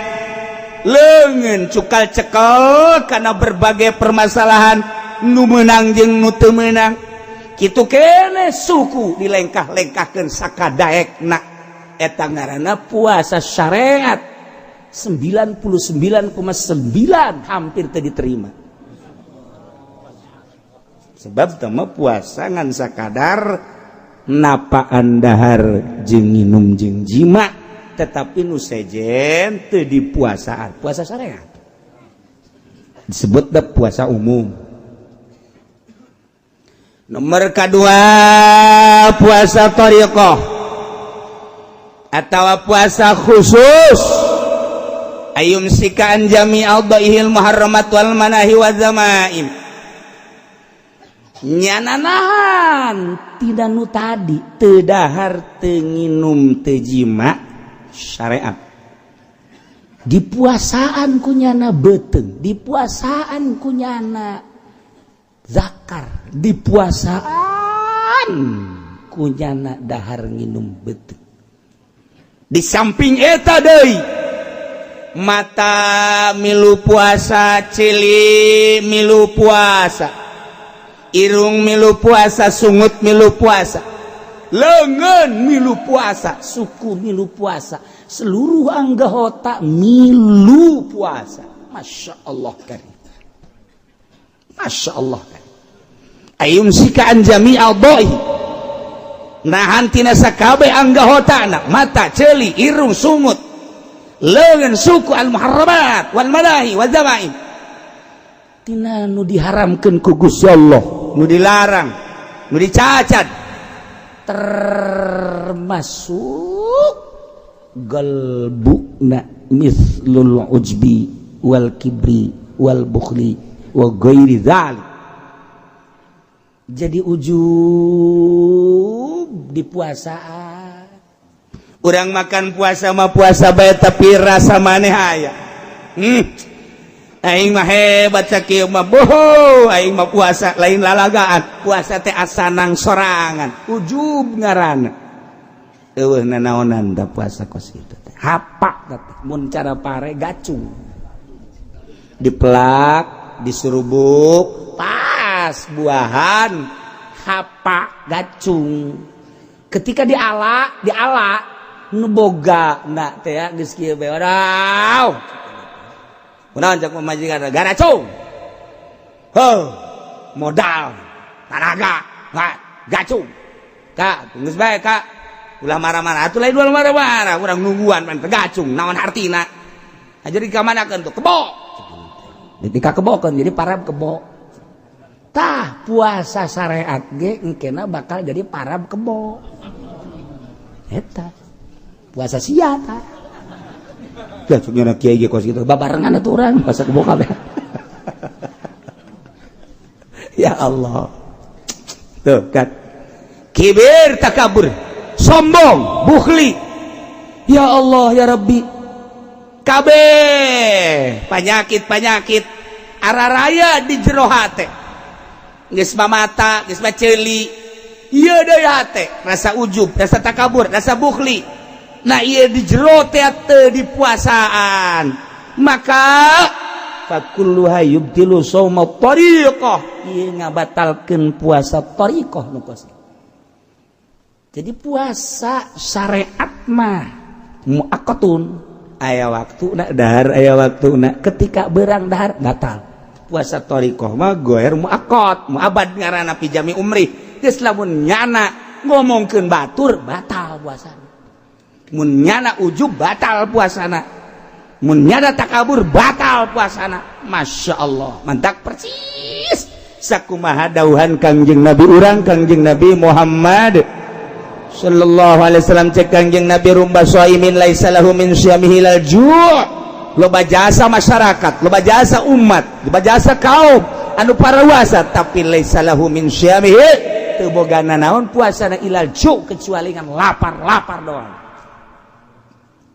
Leungeun cukal cekel karena berbagai permasalahan nu meunang jeung nu teu meunang. Kitu kene suku dilengkah-lengkahkeun sakadaekna. Eta ngaranna puasa syariat. 99,9 hampir teu diterima. Sebab teu mah puasa ngan sakadar napaan dahar jeung nginum jeung jima, tetapi nu sejen teu dipuasaan. Puasa syariat disebut da puasa umum. Nomor kedua puasa thariqah atau puasa khusus. Ayumsika an jami'al dhaihil muharramat wal manahi wa zamaim. Nyananahan tidak nu tadi teu dahar teu nginum teu jima syariat. Dipuasaan kunyana beuteung, dipuasaan kunyana zakar, dipuasaan kunyana dahar nginum beuteung. Di samping eta deui mata milu puasa, cili milu puasa, irung milu puasa, sungut milu puasa, leungeun milu puasa, suku milu puasa, seluruh anggota milu puasa. Masya Allah karim. Masya Allah karim. Ayumsika an jami'al dha'i. Nahan tina sakabeh anggotana, mata, ceuli, irung, sungut, leungeun, suku, al muharramat wal manahi wal zamaim. Tina nu diharamkeun ku Gusti Allah, nu dilarang, nu dicacat, termasuk galbuna mislul ujbi wal kibri wal bukhli wa ghairi dzalik. Jadi ujub di puasaan. Urang makan puasa mah puasa bae tapi rasa maneh aya. Aing mah hebat sakieu mah, boho aing mah puasa lain lalagaan, puasa teh asanang sorangan, ujub ngaranna. Eueuh nanaonan da puasa kos kitu teh. Hapak teh mun cara pare gacung. Dipelak, disurubuk, pas buahan hapak gacung. Ketika diala, diala nu boga na teh geus kieu bae wadaw. Kunaon cak pamajikan garacung. Heuh, modal, tanaga, gacung. Kak, geus bae kak. Ulah marah-marah, atuh lain ulah marah-marah, urang nungguan pan gacung, naon hartina. Jadi kamanakeun tuh kebo. Ketika kebokeun jadi parab kebo. Tah puasa syariat ge engkena bakal jadi parab kebo. Eta puasa sia tah. Ya cuknya kiai ge kos kitu babarengan atuh urang puasa kebo kabeh. Ya Allah. Tuh kan. Kibir takabur. Sombong, bukhli. Ya Allah ya Rabbi, kabeh penyakit-penyakit araraya di jero hate. Geus mata, geus mah ceuli. Ieu deui hate, rasa ujub, rasa takabur, rasa bukhli. Nah, ieu di jero teh teu dipuasaan. Maka fakulluha yubtilu shauma tariqah. Ieu ngabatalkeun puasa tariqah nu kos. Jadi puasa syariat mah muaqqatun, aya waktu nak dahar, aya waktu nak ketika berang dahar batal. Puasa thariqah mah ghair muaqqat, muabad ngaranna, fi jami umri. Geus lamun nyana ngomongkeun batur, batal puasana. Mun nyana ujub, batal puasana. Mun nyana takabur, batal puasana. Masya Allah, mantak persis sakumaha dauhan Kangjeng Nabi urang, Kangjeng Nabi Muhammad sallallahu alaihi wasallam. Cek Kangjeng Nabi, "Rubba shaimin laisa lahu min syamihi illal ju'." Loba jasa masyarakat, loba jasa umat, loba jasa kaum anu parawasa, tapi laisa lahu min syamihi, teu boga naon puasana, illal ju', kecuali ngan lapar-lapar doang,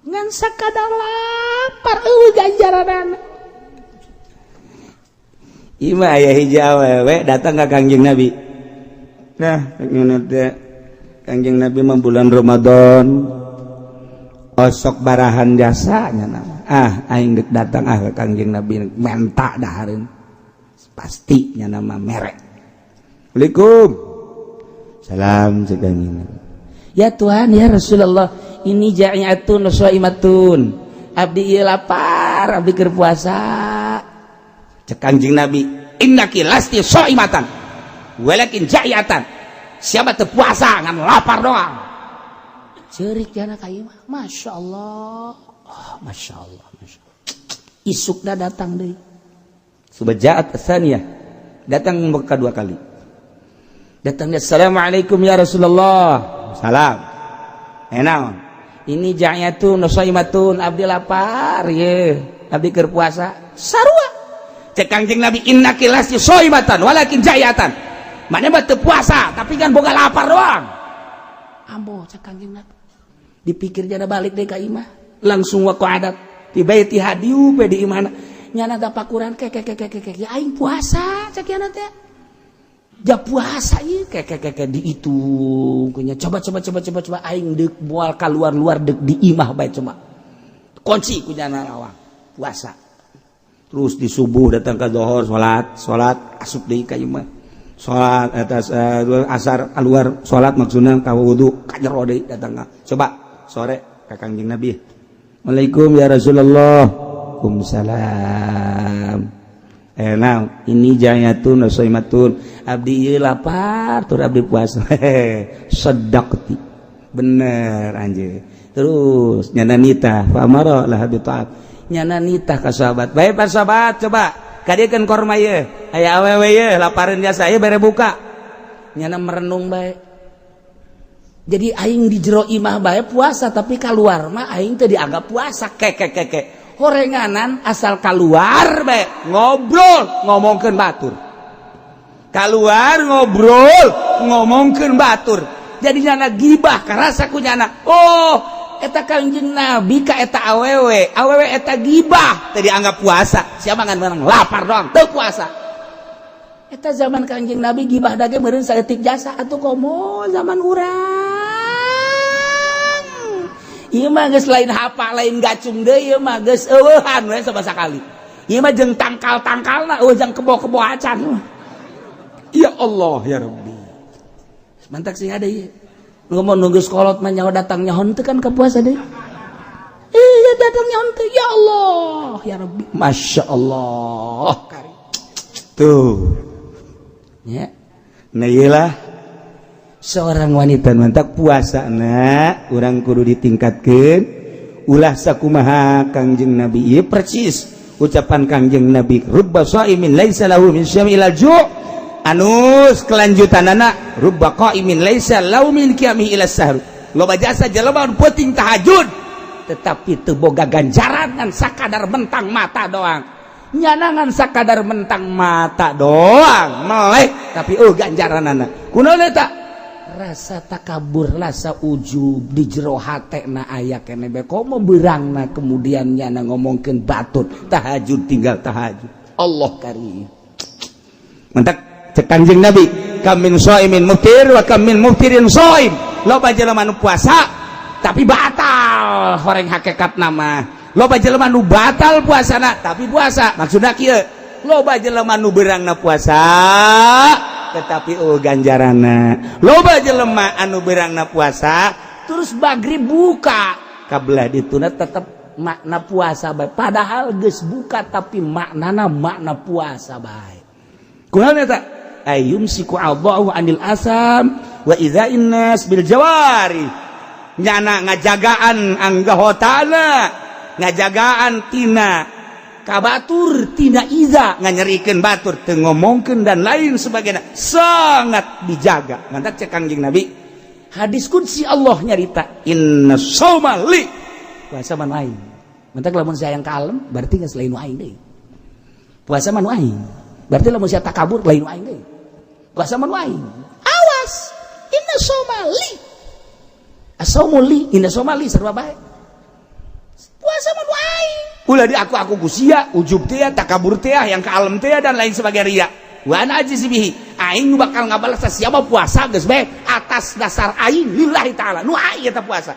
ngan sakadar lapar, eueuh ganjaranana. Ima aya hiji awewe datang ka Kangjeng Nabi. Nah, ngene teh Kangjeng Nabi mah bulan Ramadan osok barahan jasanya nama. Ah, aing dek datang ah ke Kangjeng Nabi menta dahareun. Pasti nya nama merek. Assalamualaikum. Salam, cek Kangjeng Nabi. Ya Tuhan, ya Rasulullah, ini ja'iatun shaimatun. Abdi ieu lapar, abdi keur puasa. Cek Kangjeng Nabi, "Innaki lasti shaimatan walakin ja'iatan." Siapa teu puasa, ngan lapar doang. Ceurik jana ka ieu mah. Masya Allah. Oh, Masya Allah, Masya Allah. Isukna datang deui. Subajaat tsaniyah. Datang kedua kali. Datangnya, "Assalamualaikum ya Rasulullah." Salam. Enak. Ini ja'yatun shaimatun, abdi lapar ye. Abdi keur puasa. Sarua. Cek Kangjeng Nabi, "Innaki lasti shaimatan walakin ja'yatan." Mana mah teu puasa, tapi kan boga lapar doang. Ambo, cek Kangjeng Nabi. Dipikir jana balik deh ka imah. Langsung waqa'adat di baitiha, diup di imahna. Nyana tapakuran, ke ke ke ke ke, ya aing puasa, cek nyana teh. Ja puasa ieu, ke ke ke ke, dihitung kunya. Coba coba coba coba coba, aing deuk moal keluar-luar, deuk di imah bae, coba. Kunci ku nyana lawang. Puasa. Terus di subuh datang ke dohor, salat, salat, asup deui ka imah. Salat atas asar keluar salat, maksudna ka wudu, ka jero deui datang. Coba sore ka Kangjeng Nabi. "Assalamualaikum ya Rasulullah." "Waalaikumsalam." Eh, nah, ini jayatun shaimatun. Abdi ieu lapar tur abdi puasa. "Sadaqti." Bener anjir. Terus nyana nitah, fa amara laha bi ta'at. Nyana nitah ka sahabat. Baik, Pak sahabat, coba kadiekeun korma ieu. Aya awewe ieu lapareun jasa ieu, bere buka. Nyana merenung bae. Jadi aing di jero imah bae puasa, tapi keluar mah aing teu dianggap puasa, ke ke ke ke. Horenganan asal keluar bae ngobrol ngomongkeun batur. Keluar ngobrol ngomongkeun batur. Jadi nyana gibah karasa ku nyana. Oh, eta Kangjeng Nabi ka eta awewe, awewe eta gibah teu dianggap puasa. Siapa ngan menang lapar doang teu puasa. Eta zaman Kangjeng Nabi gibah dage meureun saeutik jasa, atuh komo zaman urang. Ieu mah geus lain hapa, lain gacung deui, ieu mah geus eueuhan we sama sakali. Ieu mah jeung tangkal-tangkalna eueuh, jeung kebo-kebo acan. Ya Allah ya Rabbi. Mantak sing ada ieu. Ngomong nunggu sekolot mah nyawa datang nyaho teu kan ke puasa deui. Iya, datang nyaho teu, ya Allah ya Rabbi. Masya Allah. Tuh. Ya. Nah, iyalah seorang wanita mantak puasa na urang kudu ditingkatkan, ulah sakumaha Kangjeng Nabi. Ieu persis ucapan Kangjeng Nabi, "Rubba shaimin laisa lahu min syami ila ju'." Anus kelanjutanana, "Rubba qaimin laisa lahu min qiyamihi ila sahur." Loba jasa jelema penting tahajud, tetapi teu boga ganjaran, ngan sakadar mentang mata doang. Nyanangan sakadar mentang mata doang melek, tapi oh ganjaranana kunaon eta. Rasa takabur, rasa ujub di jero hate na aya kene bae. Komo beurangna kemudian nyana ngomongkeun batur tahajud, tinggal tahajud. Allah karim. Mentak cek Kanjeng Nabi, kam min shaimin muftir wa kam min muftirin shaim. Loba jelema nu puasa tapi batal horeng hakikat nama, loba jelema nu batal puasana tapi puasa. Maksudna kieu, loba jelema nu beurangna puasa tetapi oh ganjarana, loba jelema anu beurangna puasa terus magrib buka kabelah dituna tetep makna puasa bae, padahal geus buka tapi maknana makna puasa bae. Kunaon eta? Ayumsiku Allahu anil asam wa idza'in nas bil jawari. Nyana ngajagaan anggahotana, ngajagaan tina kabatur, tina iza, nganyerikeun batur, teu ngomongkeun dan lain sebagainya, sangat dijaga. Mantak cek Kangjeng Nabi, hadis qudsi, Allah nyarita, inna shauma li, puasa mah nu aing. Mantak lamun saya yang kalem berarti geus lain nu aing deui. Puasa mah nu aing, berarti lamun sia takabur lain nu aing deui. Puasa mah nu aing. Awas, inna shauma li, asaumu li, inna shauma li, sarua bae. Puasa mah nu aing. Ulah di aku ku sia, ujub teh, takabur teh, yang kalem teh, dan lain sebagainya, ria. Wa ana ajzi bihi, aing nu bakal ngabalas siapa. Puasa geus bae atas dasar aing lillahi taala, nu aing eta puasa.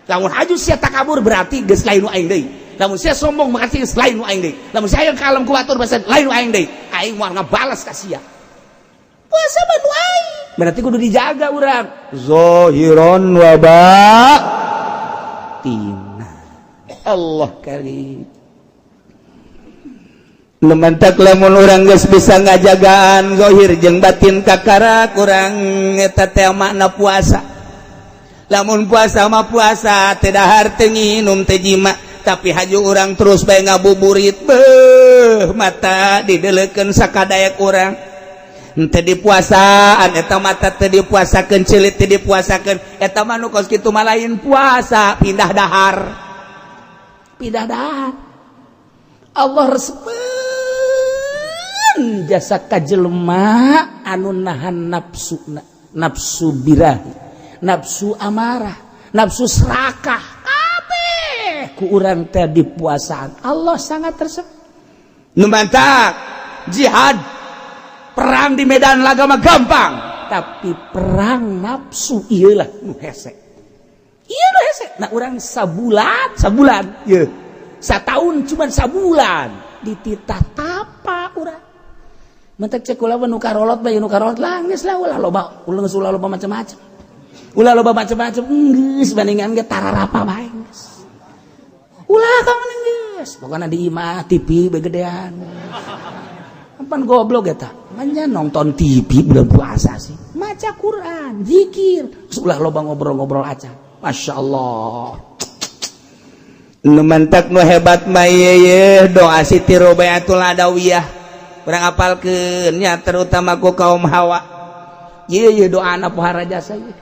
Lamun haju sia takabur berarti geus lain nu aing deui. Lamun sia sombong berarti geus lain nu aing deui. Lamun sia yang kalem ku batur berarti lain nu aing deui. Aing moal ngabalas ka sia. Puasa mah nu aing, berarti kudu dijaga urang zahiron wa batina. Allah karim. Lumantak lamun urang geus bisa ngajagaan zahir jeung batin, kakara kurang eta teh makna puasa. Lamun puasa mah puasa teu dahar, teu nginum, teu jima, tapi haju urang terus bae ngabuburit, beuh, mata dideleukeun sakadaek urang teu dipuasaan eta, mata teu dipuasakeun, celit teu dipuasakeun, eta mah nu kos kitu mah lain puasa, pindah dahar, pindah dahar. Allah resepeun jasa ka jelema anu nahan nafsu, nafsu birahi, nafsu amarah, nafsu serakah, kabeh ku urang teh dipuasaan. Allah sangat resep. Nu mantak jihad, perang di medan laga mah gampang, tapi perang nafsu iyalah nu hese, iya nu hese. Nah, urang sabulan, sabulan ye, satahun cuman sabulan dititah tapa urang. Mentek cek kula nu karolot bae, nu karolot lah geus lah, ulah loba, ulah geus, ulah loba macam-macam, ulah loba macam-macam, geus bandingan ge tararapa bae geus. Ulah ka geus, pokona di imah TV begedean. Pan goblok eta manya nonton TV bulan puasa sih. Maca Quran, zikir, ulah loba ngobrol-ngobrol aja. Masya Allah. Nu mantak nu hebat mah ye doa Siti Robiatul Adawiyah. Urang apalkeun nya, terutama ku kaum hawa. Ye ye doa anak pohara jasa ye.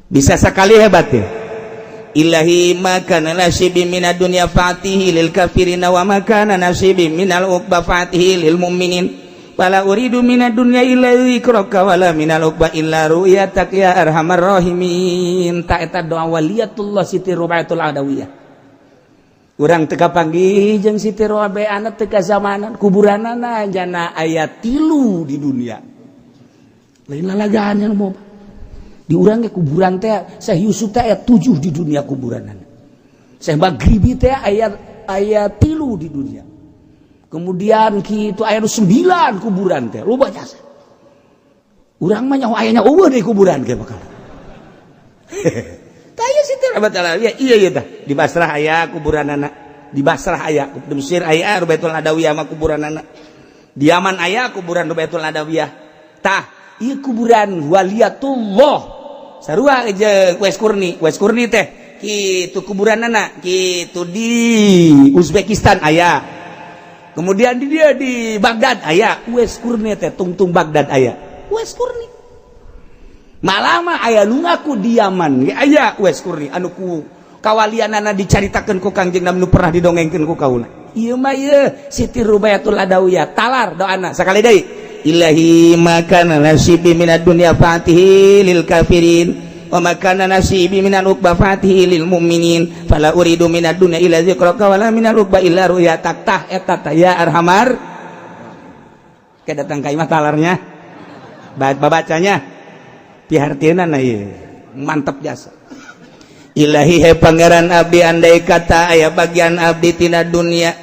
Bisa sekali hebat ya. Ilahi ma kana nasibi minad dunya fatihi lil kafirina wa ma kana nasibi minal uqba fatihi lil mu'minin, wala uridu minad dunya illa dzikraka wala minal uqba illa ru'yatak ya arhamar rahimin. Ta eta doa waliyatullah Siti Robiatul Adawiyah. Urang teu kapanggih jeung Siti Robiah, teu kazamanan. Kuburanana jana aya tilu di dunia, lain lalagaan yang mau di urang ge. Kuburan teh Syekh Yusuf teh aya 7 di dunia kuburanana. Syekh Maghribi teh aya aya 3 di dunia. Kemudian kitu aya 9 kuburan teh loba jasa. Urang mah nyaho ayanya eueuh di kuburan ge bakal. Tah ieu Siti Robiatul Adawiyah, iya iya tah di Basrah aya kuburanana, di Basrah aya, di Mesir aya Robiatul Adawiyah mah kuburanana, di Yaman aya kuburan Robiatul Adawiyah. Tah ieu kuburan waliyatullah sarua jeung Uwais Qurni. Uwais Qurni teh kitu kuburanana kitu, di Uzbekistan aya, kemudian di dia di Baghdad aya. Uwais Qurni teh tungtung Baghdad aya Uwais Qurni. Malah mah aya nu ngaku di Yaman ge aya Uwais Qurni anu ku kawalianana dicaritakeun ku Kangjeng Nabi, nu pernah didongengkeun ku kaula. Ieu mah ieu Siti Rubayatul Adawiyah, talar doana sakali deui. Ilahi makana nasibi minad dunya fatihi lil kafirin wa makana nasibi minal uqba fatihi lil mu'minin fala uridu minad dunya illa zikraka wala minal uqba illa ru'yatak. Tah eta tah ya arhamar. Ke datang ka imah talarnya babacanya pihartieuna ieu mantep jasa. Ilahi, he Pangeran abdi, andai kata aya bagian abdi tina dunia,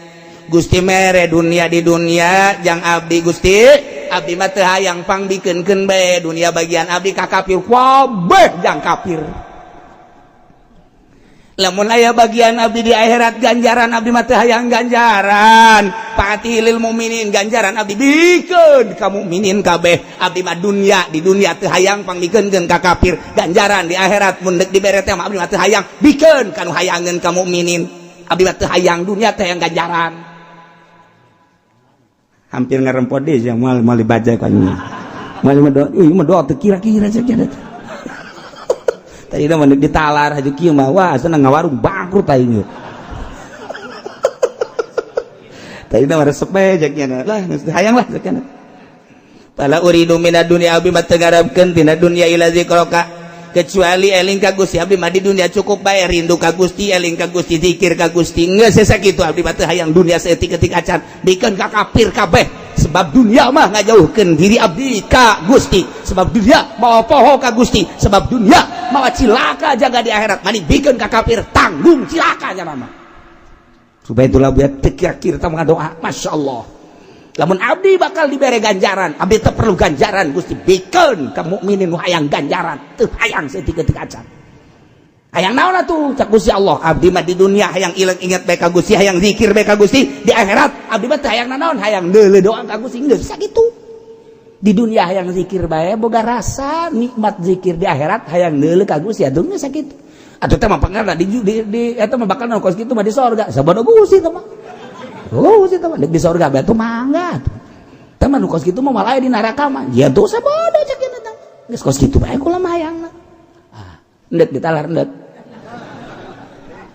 Gusti mere dunia di dunia jang abdi, Gusti, abdi mah teu hayang, pangbikeunkeun bae dunia bagian abdi ka kafir kabeh, jang kafir. Lamun aya bagian abdi di akhirat ganjaran, abdi mah teu hayang ganjaran, fatihil mukminin, ganjaran abdi bikeun ka mukminin kabeh. Abdi mah dunia di dunia teu hayang, pangbikeunkeun ka kafir. Ganjaran di akhirat mun deuk dibere teh mah abdi mah teu hayang, bikeun ka nu hayangeun ka mukminin. Abdi mah teu hayang dunia, teu hayang ganjaran. Hampir ngerempot deh yang mal mal dibaca kan mal mah doa, ih mah doa teu kira-kira cek tadi mah ditalar aja kieu mah, wah senang ngawarung bangkrut aing. Tadi mah resep bae cek lah, geus hayang lah cek. Fala uridu minad dunya, abdi mah teu ngarepkeun tina dunya ila zikraka, kecuali eling ka Gusti. Abdi mah di dunia cukup bae rindu ka Gusti, eling ka Gusti, zikir ka Gusti, geus sakitu. Abdi mah teu hayang dunia saeutik-eutik acan, bikeun ka kafir kabeh, sebab dunia mah ngajauhkeun diri abdi ka Gusti, sebab dunia mawa poho ka Gusti, sebab dunia mawa cilaka jaga di akhirat. Mani bikeun ka kafir, tanggung cilaka nya mah. Supaya itulah buat teu kira-kira doa, Masya Allah. Lamun abdi bakal dibere ganjaran, abdi teu perlu ganjaran, Gusti, bikeun ka mukminin nu hayang ganjaran, teu hayang saeutik-eutik acan. Hayang naon atuh? Cak Gusti Allah, abdi mah di dunia hayang ilang inget bae ka Gusti, hayang zikir bae ka Gusti. Di akhirat abdi mah teu hayang nanaon, hayang deuleu doang ka Gusti, geus sakitu. Di dunia hayang zikir bae, boga rasa nikmat zikir, di akhirat hayang deuleu ka Gusti, atuh geus sakitu. Atuh teh mah pangarna di eta mah bakal kos kitu mah di sorga. Sabodo Gusti teh mah. Oh, sih teman di sorga batu mangga tuh. Teman kos kitu mah malah di neraka mah. Ya tuh sabodo cek ieu teh. Geus kos kitu bae kula mah hayangna. Ah, endek ditalar endek.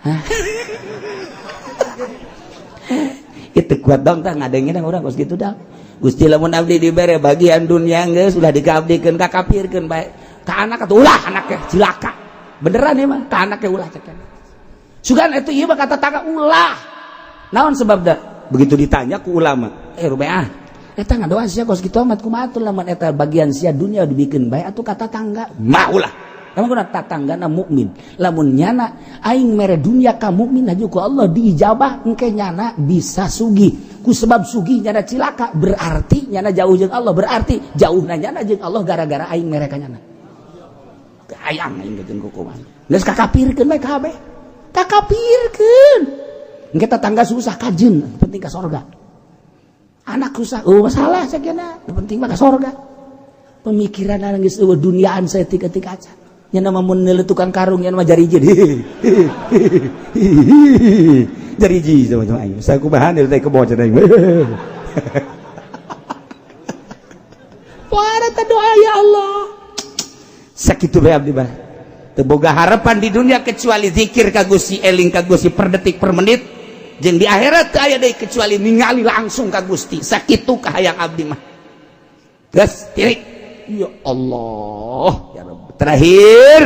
Hah? Itu kuat dong tah ngadengin urang kos kitu dah. Gusti, lamun abdi dibere bagian dunia geus ulah dikabdikeun ka kafirkeun bae. Ka anak atuh ulah, anaknya cilaka. Beneran ya mah, ka anaknya ulah cek. Sugan itu ieu mah kata tangga ulah. Naon sebabna? Begitu ditanya ku ulama, eh rubeah, eta ngadoa sia kos kitu amat kumaha atuh lamun eta bagian sia dunia dibikeun bae atuh kata tangga? Mah ulah. Lamun kuna tatanggana mukmin. Lamun nyana aing mere dunia ka mukmin aju ku Allah diijabah, engke nyana bisa sugih. Ku sebab sugih nyana cilaka, berarti nyana jauh jeung Allah, berarti jauhna nyana jeung Allah gara-gara aing mere ka nyana. Hayang aing jeung kukuman. Geus kakapirkeun bae kabeh. Kakapirkeun. Engke tetangga susah kajen, penting ka sorga. Anak susah, oh masalah sakena, penting mah ka sorga. Pemikiran geus eueuh duniaan saeutik-eutik acan. Nya mah mun neuleuh tukang karung nya mah jariji. Jariji sama-sama aing. Sakumaha teh kebo cenah aing. Wah, eta doa ya Allah. Sakitu bae abdi mah. Teu boga harapan di dunia kecuali zikir ka Gusti, eling ka Gusti per detik per menit. Jeung di akhirat teu aya deui kecuali ningali langsung ka Gusti. Sakitu kahayang abdi mah. Geus tirik. Ya Allah, ya Rabb. Terakhir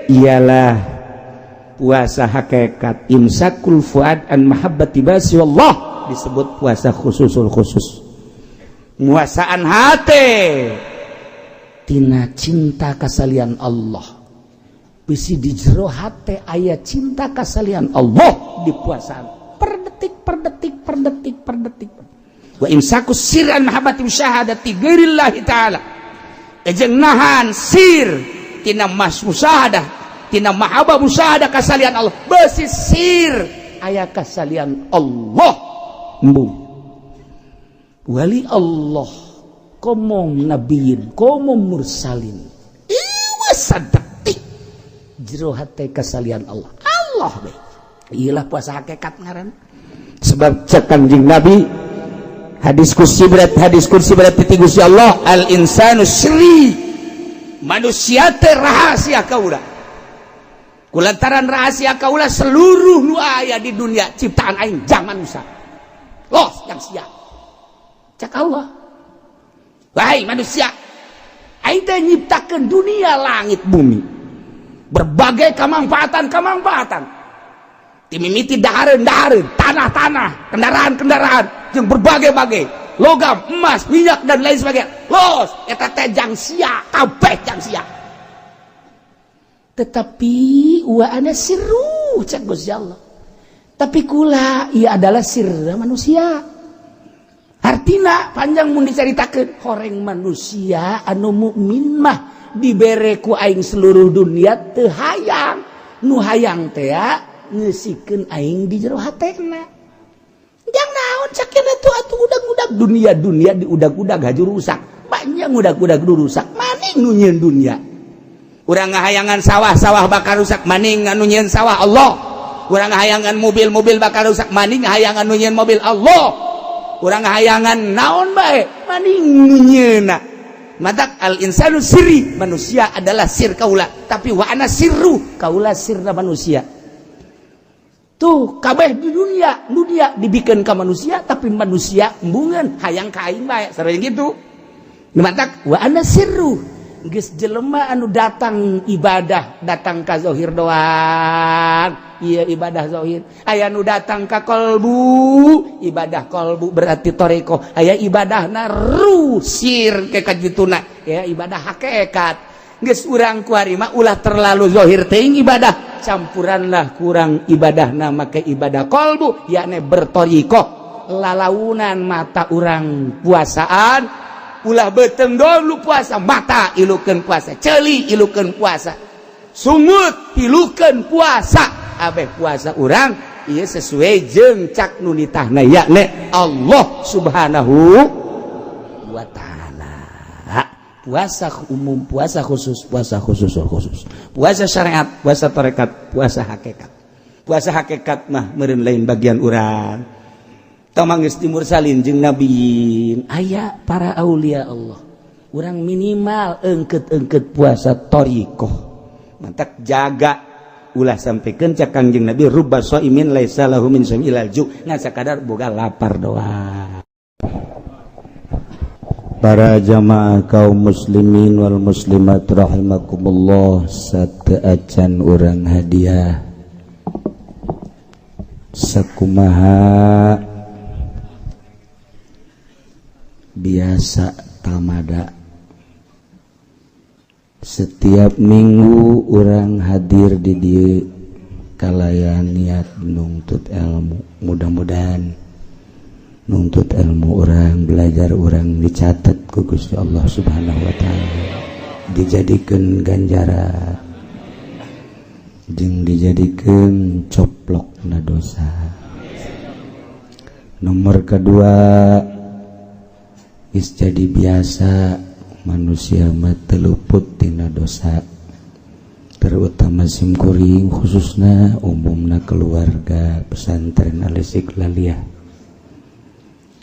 ialah puasa hakikat imsakul fuad an mahabbati basi wallah, disebut puasa khususul khusus. Muasaan hate tina cinta kasalian Allah. Bisi di jero hate aya cinta kasalian Allah, dipuasaan per detik per detik per detik per detik. Wa imsaku sir an mahabbati musyahadati ghairillahi ta'ala, jeung nahan sir tina mas musyahadah, tina mahabbah musyahadah kasalian Allah, besi sir aya kasalian Allah. Embung wali Allah komo nabiyin komo mursalin, iwa sadetik jero hate kasalian Allah. Allah be iyalah puasa hakikat ngaran. Sebab cek Kanjeng Nabi, hadis kursi berat, hadis kursi berat ti Gusti Allah, al insanu sri, manusia teh rahasia kaula. Kulantaran rahasia kaula, seluruh nu aya di dunia ciptaan aing jang manusia los yang sia, cek Allah. Wahai manusia, aing teh nyiptakeun dunia langit bumi, berbagai kemanfaatan-kemanfaatan, timimiti dahareun-dahareun, tanah-tanah, kendaraan-kendaraan, jeung berbagai-bagai logam, emas, minyak, dan lain sebagainya. Los eta teh jang sia kabeh, jang sia. Tetapi wa ana sirru, cek Gusti Allah, tapi kula ia adalah sirra manusia. Artina panjang mun dicaritakeun. Horeng manusia anu mukmin mah dibere ku aing seluruh dunia teu hayang, nu hayang teh ngeusikeun aing di jero hatena. Jang naon cakena tuh atuh udag-udag dunia? Dunia diudag-udag haju rusak, banyak udag-udag rusak. Maning nu nyieun dunia? Urang ngahayangan sawah, sawah bakal rusak. Maning anu nyieun sawah? Allah. Urang ngahayangan mobil, mobil bakal rusak. Maning hayangan nu nyieun mobil? Allah. Urang ngahayangan naon bae, maning nu nyieunna? Matak al insanu sirri, manusia adalah sir kaula, tapi wa ana sirru, kaula sirna manusia. Tuh kabeh di dunia, dunia dibikin ke manusia, tapi manusia embungan hayang ka aing bae, sering gitu. Matak wa ana sirru. Geus jelema anu datang ibadah, datang ka zahir doang, iya ibadah zahir. Aya nu datang ka kolbu, ibadah kolbu berarti toreko. Aya ibadah ruh sir ke kajituna ya, ibadah hakikat. Geus urang kuari mah ulah terlalu zahir teuing ibadah, campuranlah kurang ibadah nama ke ibadah kolbu, yakni bertorikoh. Lalaunan mata urang puasaan, ulah beteng dulu puasa, mata ilukeun puasa, ceuli ilukeun puasa, sungut ilukeun puasa. Abeh puasa urang ieu sesuai jeung cak nu nitahna, yakni Allah Subhanahu wa Ta'ala. Puasa umum, puasa khusus, puasa khusus khusus, puasa syariat, puasa tarekat, puasa hakikat. Puasa hakikat mah meureun lain bagian urang. Tamang geus dimursalin jeung nabiin, aya para aulia Allah. Urang minimal engket-engket puasa thoriqoh. Mantak jaga ulah sampaikan cak Kangjeng Nabi, rubba shaimin laisa lahu min shaim ilal ju, ngan sakadar boga lapar doang. Para jamaah kaum muslimin wal muslimat rahimakumullah, sateuacan urang hadiah sakumaha biasa tamada setiap minggu urang hadir di dieu kalayan niat nuntut ilmu. Mudah-mudahan nuntut ilmu urang, belajar urang dicatat ku Gusti Allah Subhanahu wa Ta'ala, dijadikan ganjaran jeung dijadikan coplok na dosa. Nomor kedua, geus jadi biasa manusia mah teu luput tina dosa, terutama simkuring khususnya, umumna keluarga pesantren Al Istiqlaliyah.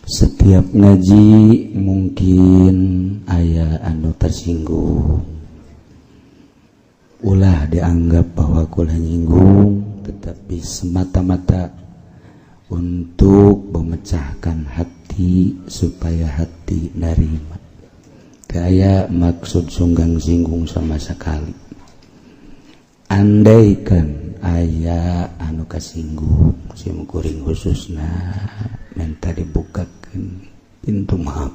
Setiap ngaji mungkin aya anu tersinggung, ulah dianggap bahwa kula nyinggung, tetapi semata-mata untuk memecahkan hati supaya hati nerima. Kayak maksud sunggang singgung sama sekali. Andaikan aya anu kasinggung, sim kuring khususna minta dibukakan pintu maaf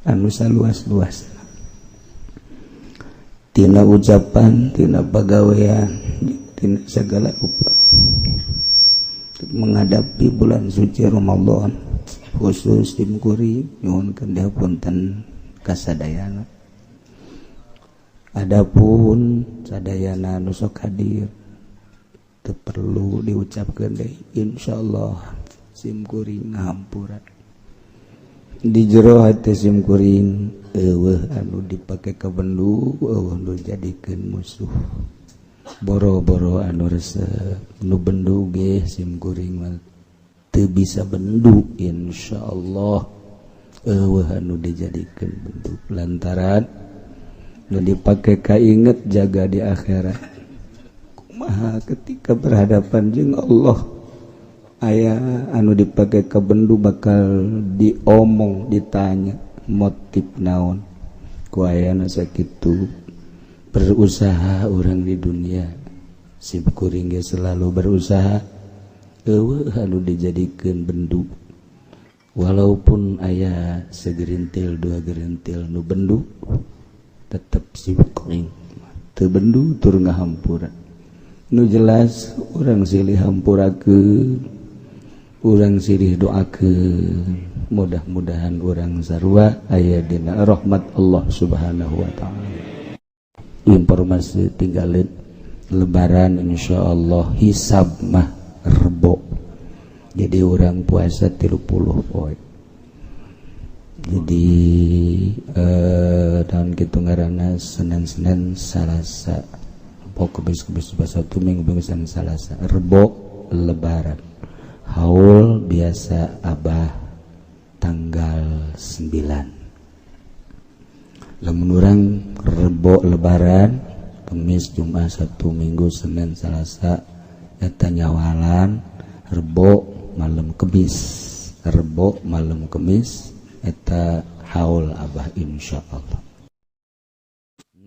anu saluas-luas, tina ucapan, tina pagawean, tina segala rupa. Menghadapi bulan suci Ramadan khusus sim kuring nyuhunkeun dihapunten kasadayana. Adapun sadayana nu sok hadir teu perlu diucapkeun deui, insyaallah sim kuring ngahampura. Di jero hati sim kuring eueuh anu dipake ka bendu, eueuh nu jadikeun musuh. Boro-boro anu resep, nu bendu ge sim kuring mah teu bisa bendu. Insyaallah eueuh anu dijadikeun bendu, lantaran nu dipake kainget jaga di akhirat, kumaha ketika berhadapan jeung Allah. Aya anu dipake ka bendu bakal diomong ditanya motif naon ku ayana sakitu berusaha urang di dunia sim kuring ge selalu berusaha eueuh anu dijadikeun bendu walaupun aya segerintil dua gerintil nu bendu tetep sim kuring teu bendu tur ngahampura nu jelas urang silih hampurakeun urang silih doakeun mudah-mudahan urang sarua aya dina rahmat Allah Subhanahu wa taala. Informasi tinggalin lebaran insyaallah hisab mah rebo jadi urang puasa 30 poe jadi tahun kitu ngaranna Senin-Senin Salasa Kemis Kemis Satu Minggu Minggu Senin Salasa Rebo lebaran haul biasa abah tanggal 9 lamun urang Rebo lebaran Kemis Jumat Sabtu Minggu Senin Salasa eta nyawalan Rebo malam Kemis Rebo malam Kemis eta haul abah insyaallah.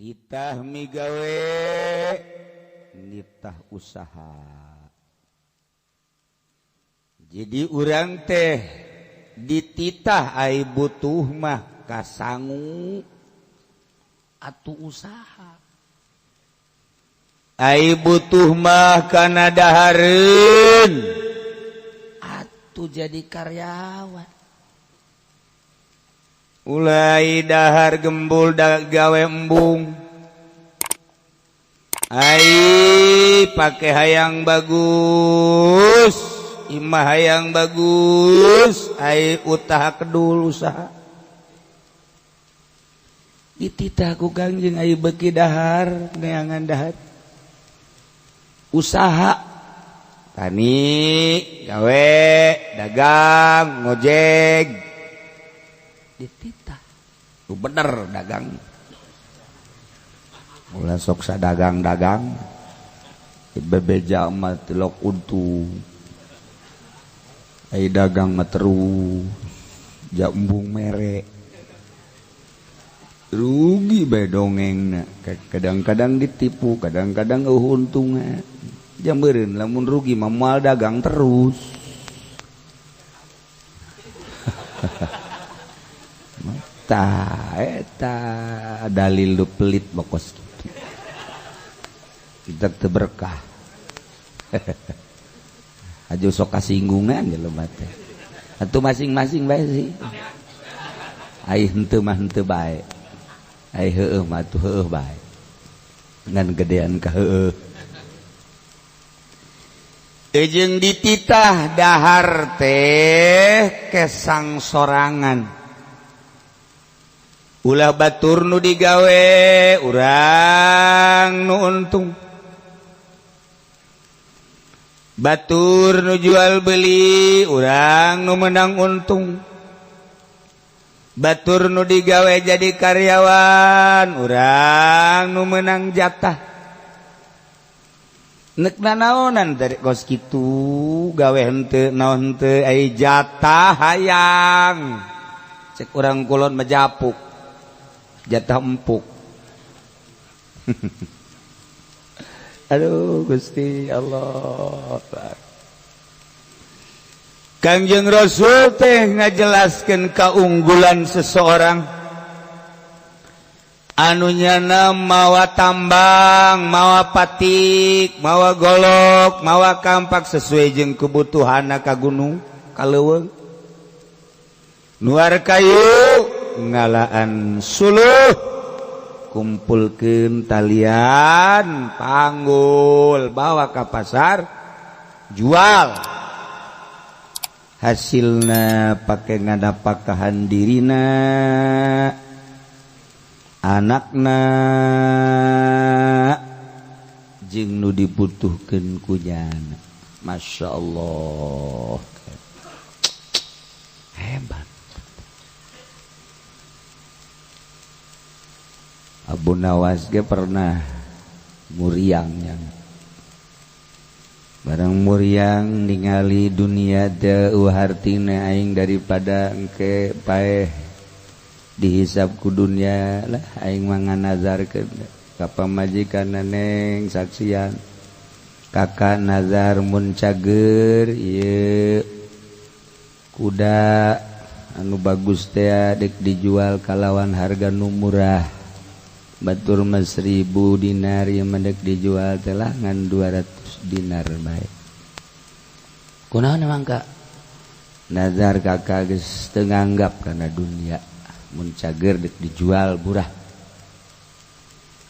Nitah migawe nitah usaha jadi urang teh dititah ai butuh mah kasangu atuh usaha ai butuh mah kana dahareun atuh jadi karyawan ulai dahar gembul gawe embung ai pake hayang bagus imah hayang bagus ai utaha kedul usaha dititah ku Kangjeng ai beuki dahar neangan dahar usaha tani gawe dagang ngojek dititah lu bener dagang ulah sok sadagang-dagang bebeja mah tilok untung ai dagang mah terus jambung mere rugi bae dongengna kadang-kadang ditipu kadang-kadang eueuh untungna jambeureun lamun rugi mah moal dagang terus. Ta eta dalil lu pelit bokos kitu kita teu berkah. Aja sok kasinggungan jelema teh atuh masing-masing bae sih ai henteu mah henteu bae ai heueuh mah atuh heueuh bae ngan gedean ka heueuh. Jeung dititah dahar teh kesang sorangan ulah batur nu digawe urang nu untung batur nu jual beli urang nu menang untung batur nu digawe jadi karyawan urang nu menang jatah nek nanaonan dari kos kitu gawe henteu naon henteu ai jatah hayang cek urang kulon majapuk jatah empuk. Aduh Gusti Allah. Kangjeng Rasul teh ngajelaskeun kaunggulan seseorang anu nyana mawa tambang, mawa patik, mawa golok, mawa kampak sesuai jeung kebutuhanna ka gunung, ka leuweung. Nuar kayu ngalaan suluh, kumpulkeun talian, panggul, bawa ka pasar, jual. Hasilna pake ngadapakahan dirina, anakna, jeung nu dibutuhkeun ku jana. Masya Allah, hebat. Abu Nawas ge pernah muriangnya. Barang muriang ningali dunia teu hartina aing daripada engke paeh dihisab ku dunia lah aing mah nganazarkeun ka pamajikan neng saksian kakak nazar mun cager ieu kuda anu bagus teh dek dijual kalawan harga nu murah batur mah 1000 dinar ieu mah dek dijual teh lah ngan 200 dinar bae. Kunaon emang kak? Nazar kakak geus teu nganggap kana dunia mun cager dek dijual murah.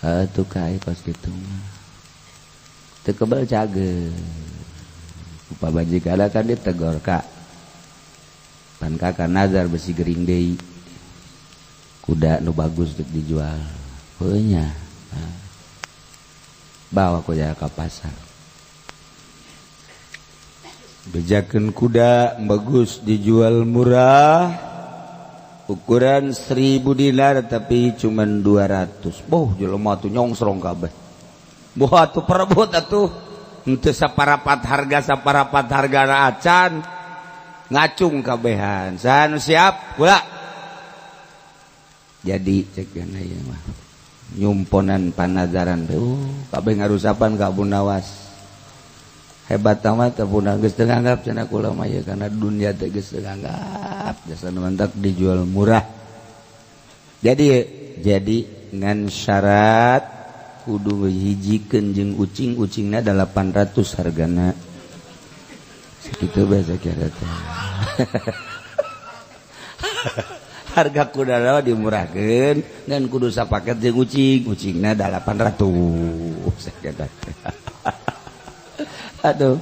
Heuh tuh ka kos kitu mah. Teu kebel cager. Ku pamajikan kan ditegor kak. Pan kakak nazar besi gering deui. Kuda nu bagus dek dijual. Heuh nya. Bawa ku ka pasar. Bejakeun kuda bagus dijual murah ukuran 1000 dinar tapi cuman 200. Boh jelema tuh nyongsrong kabeh. Boh atuh perebut atuh henteu saparapat harga acan ngacung kabehan. Saha nu siap kula. Jadi cek geuna ieu mah nyumponan panazaran teh kabeh ngarusapan ka Abu Nawas. Hebat amat Abu Nawas geus teu nganggap cenah kula mah ieu kana dunia teh geus teu nganggap jasa nu mantak dijual murah. Jadi ngan syarat kudu hijikeun jeung ucing-ucingna 800 hargana. Sakitu bae sakira teh. Harga kuda dimurahkeun ngan kudu sapaket jeung ucing, ucingna 800 sakira. Aduh,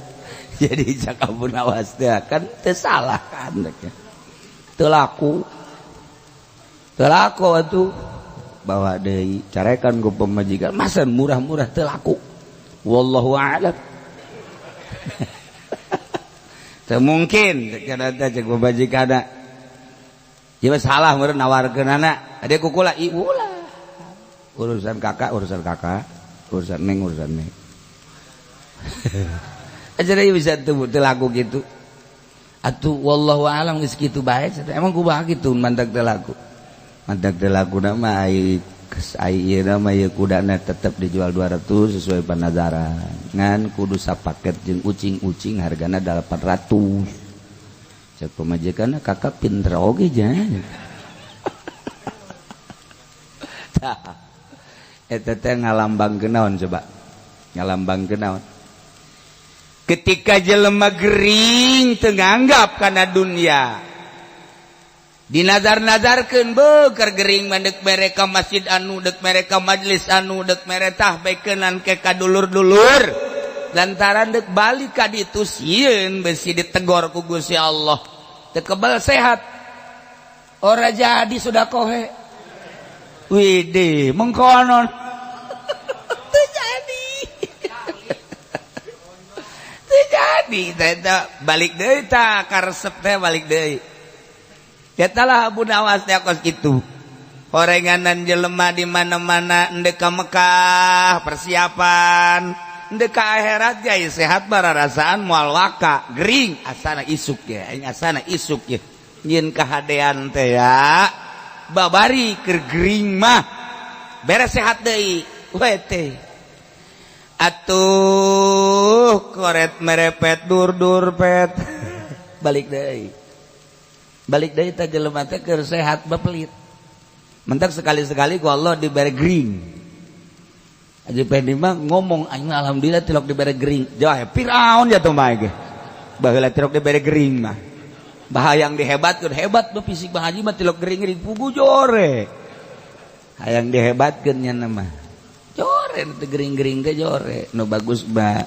jadi cak Abu Nawas teh kan teu salah kan teu laku. Teu laku atuh bawa deui carekan ku pamajikan masa murah-murah teu laku. Wallahu a'lam. Teu mungkin kana teh cek pamajikanna. Ieu salah meureun nawarkeunana. Ade ku kula ibu lah. Urusan kakak, urusan neng, urusan neng. Aja bisa tuh teu laku gitu. Atuh wallahu alam geus kitu bae. Emang kumaha kitu mantak teu laku. Mantak teu lakuna mah ai ieu mah ieu kudana tetep dijual 200 sesuai panazaran. Ngan kudu sapaket jeung ucing-ucing hargana 800. Cek pamajikanna kakak pinter oge nya. Tah. Eta teh ngalambangkeun naon coba? Ngalambangkeun naon? Ketika jelema gering teu nganggap kana dunia dinazar-nazarkeun beuker gering mah deuk mere ka masjid anu deuk mere ka majelis anu deuk mere tah bekeunan ke ka dulur-dulur lantaran deuk balik ka ditu sieun besi ditegor ku Gusti Allah teu kebel sehat ora jadi sudah kohe widih mengkonon teu jadi. Jadi balik deui tah karesep teh balik deui. Eta lah Abu Nawas teh kos kitu. Horenganan jelema di mana-mana endek ka Mekah persiapan, endek ka akhirat ge sehat bararasaan moal waka gering asana isuk ye, aing asana isuk ye. Nyieun kahadean teh ya. Babari keur gering mah beres sehat deui we teh. Atuh koret merepet dur-dur pet balik deui. Balik deui teh jelema teh keur sehat bepelit. Mentak sekali-sekali ku Allah dibere gering. Haji Pendi mah ngomong aing alhamdulillah tilok dibere gering. Jauh Firaun jatuh mah ge. Baheula tilok dibere gering mah. Bahayang dihebatkeun hebat mah fisik Bang Haji mah tilok gering-gering pugu jore. Hayang dihebatkeun nya mah. Jore nu teu gering-gering teh jore. Nu bagus ba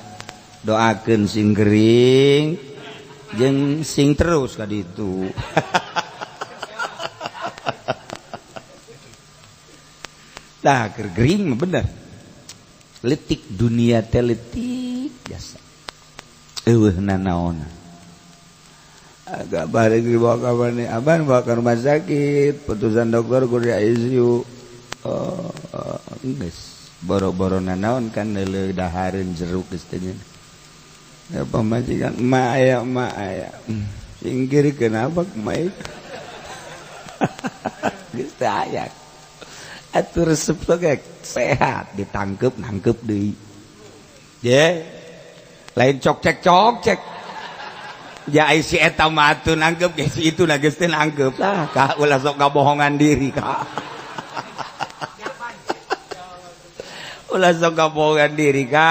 doakeun sing gering jeung sing terus ka ditu. Tah keur gering mah bener. Letik dunia teh letik jasa. Eueuh nanaon. Agak balik dibawa ka mana? Abang bawa ke rumah sakit, putusan dokter kudu di ICU. Oh, geus. Boro-boro nanaon kan leuleuh dahareun jeruk geus teh nya. Ya pamajikan emak aya emak aya. Singkir kenapa emak? Geus teu aya. Atuh resep ge sehat ditangkep nangkep deui. Ye. Lain cok cek cok cek. Ya ai si eta mah atuh nangkep ge si itu na geus teu nangkep lah. Ka ulah sok ngabohongan diri ka. Ulah sok ngabohongan diri ka.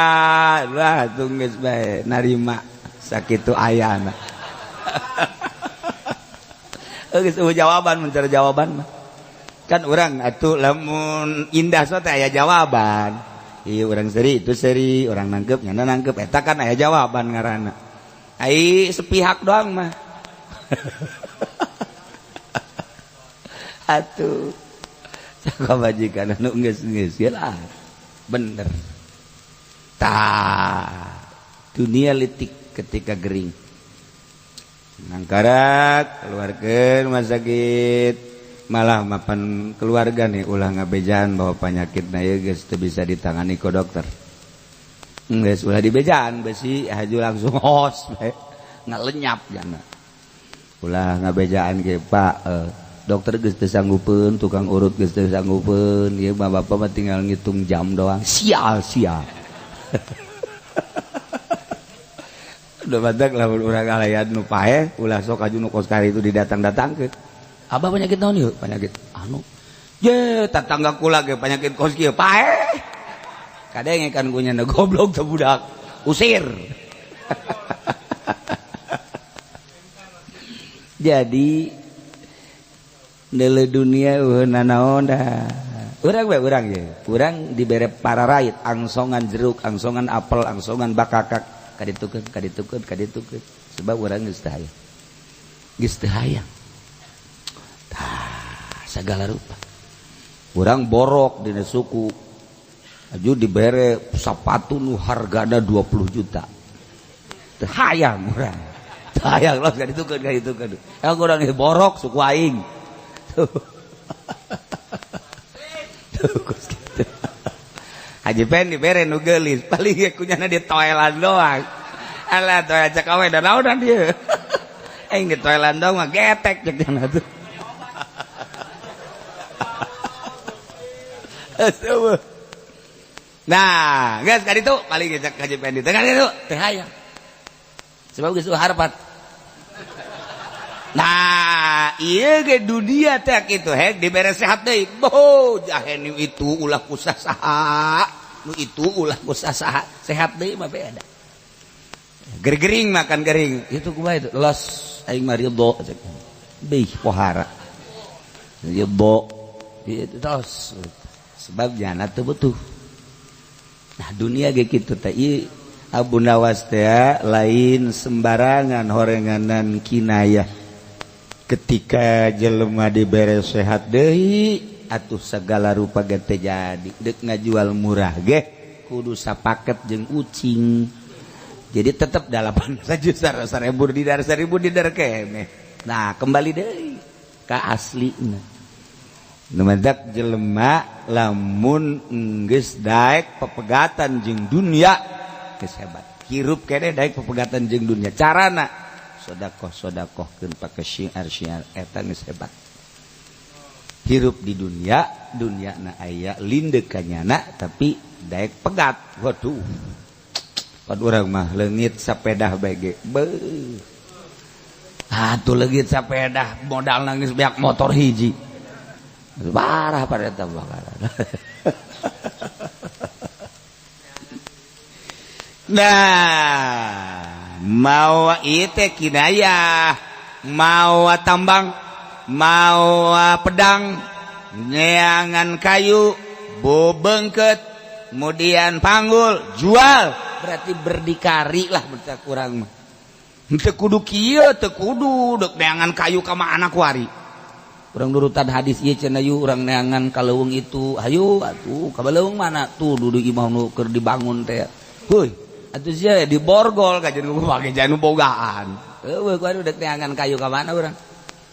Lah atuh geus bae narima sakitu ayana. Geus eueuh jawaban mencari jawaban mah. Kan urang atuh lamun indah so teh aya jawaban. Ieu urang seri itu seri, urang nangkep nyana nangkep eta kan aya jawaban ngaranna. Ai sepihak doang mah. Atuh sakabajikan anu geus-geus lah. Bener. Tah dunia litik ketika gering. Nangkarat keluarkeun rumah sakit malah mapan keluarga nih ulah ngabejaan bahwa penyakitna ieu geus teu bisa ditangani ku dokter. Geus ulah dibejaan besi haju langsung hos bae ngalenyap jana. Ulah ngabejaan ge Pak dokter geus teu sanggupeun, tukang urut geus teu sanggupeun, ieu mah bapak mah tinggal ngitung jam doang. Sial sial. Udah badak lamun urang alayan nu paeh ulah sok aju nu kos kari itu didatang-datangkeun. Abah penyakit naon ieu? Penyakit anu. Ye, tetangga kula ge penyakit kos kieu paeh. Kadenge kan ku nyana goblok teh budak. Usir. Jadi nele dunia eueuh nanaon dah. Urang we urang ye. Urang dibere pararait angsongan jeruk, angsongan apel, angsongan bakakak. Kaditukeun, kaditukeun, kaditukeun. Sebab urang geus teu hayang. Geus teu hayang. Tah, segala rupa. Urang borok dina suku. Aju dibere sapatu nu hargana 20 juta. Teu hayang urang. Teu hayang los kaditukeun, kaditukeun. Emang urang geus borok suku aing. Tuh. Tuh kos kitu. Haji Pen dibere nu geulis, paling ge kunyana di toelan doang. Alah toelan cek awe da naonan dieu. Aing di toelan doang mah getek cek jana tuh. Nah, geus ka ditu paling ge cek Haji Pen di tengah ditu teh hayang. Sebab geus harapan. Nah, ieu ge dunia teh kitu hek dibere sehat deui. Boh, jahe nu itu ulah ku saha. Nu itu ulah ku saha. Sehat deui mah beda. Gergering makan gering. Itu kumaha itu? Los aing mah ridho cek. Beuh pohara. Ridho. Itu tos. Sebab jana teu butuh. Nah, dunia ge kitu teh ieu Abu Nawas teh lain sembarangan horenganan kinayah. Ketika jelema dibere sehat deui atuh segala rupa ge teu jadi deuk ngajual murah ge kudu sapaket jeung ucing. Jadi tetep 8 juta 1000 didar 1000 didar keneh. Nah, kembali deui ka aslina. Nu madak jelema lamun geus daek pepegatan jeung dunia geus hebat. Hirup keneh daek pepegatan jeung dunia. Carana sodakoh sodakohkeun pake syiar syiar eta geus hebat. Hirup di dunia, dunia na aya lindek kanyana tapi daek pegat. Waduh. Pan urang mah leungit sapedah bae ge. Beuh. Atuh leungit sapedah modal nangis beak motor hiji. Parah pada eta bakaran. Nah, mawa ieu teh kinayah, mawa tambang, mawa pedang, neangan kayu, bobengket, kemudian panggul, jual, berarti berdikari lah berarti kurang mah. Teu kudu kieu, teu kudu deuk neangan kayu ka anak kuari. Urang nurutan hadis ieu cenah yu urang neangan ka leuweung itu, hayu atuh ka leuweung mana tuh dudu imah nu keur dibangun teh. Heuy, atuh sia diborgol ka jeung make janu bogaan. Eueuh kuari deuk neangan kayu ka mana urang?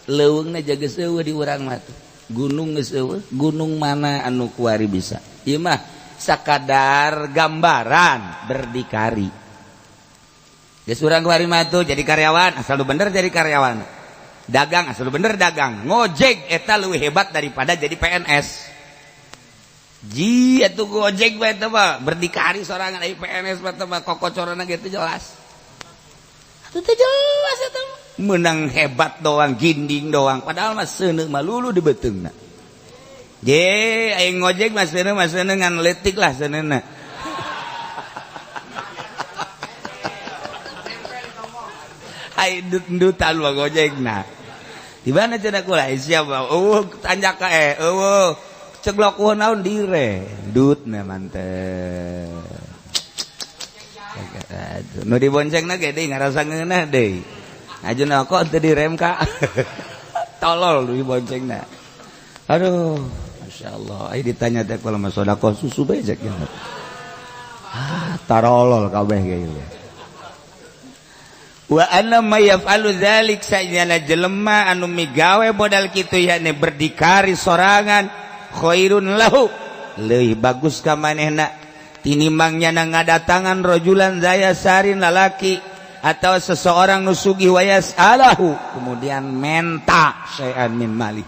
Leuweungna jaga eueuh di urang mah tuh. Gunung geus eueuh, gunung mana anu kuari bisa. Ieu mah sakadar gambaran berdikari. Geus urang kuari mah tuh jadi karyawan, asal lu bener jadi karyawan. Dagang asal lu bener dagang. Ngojek eta leuwih hebat daripada jadi PNS. Ji atuh gojek bae teh mah berdikari sorangan ai PNS mah teh mah kokocorana gitu jelas. Atuh teh jelas eta mah. Menang hebat doang, ginding doang, padahal mah seuneu mah lulu di beuteungna. Je aing ngojek mah seuneu ngan leutik lah seuneuna. Ai dut-dutan mah gojekna. Di mana cenah kula siapa? Eueuh tanjak ka eueuh ceglok eueuh naon dire. Dutna mantep. Nu diboncengna ge deui ngarasa ngeunah deui. Ajuna kok teu direm ka. Tolol nu diboncengna. Aduh, masyaallah. Ai ditanya teh kalau mah sedekah susu bae cek. Ah, tarolol kabeh ge ieu. Wa anna may yaf'alu dzalik sajana jelema anu migawe modal kitu yakni berdikari sorangan khairun lahu leuwih bagus ka manehna tinimbang nyana ngadatangan rajulan zaya sarin lalaki atau seseorang nu sugih wa yas'alahu kemudian menta syai'an min mali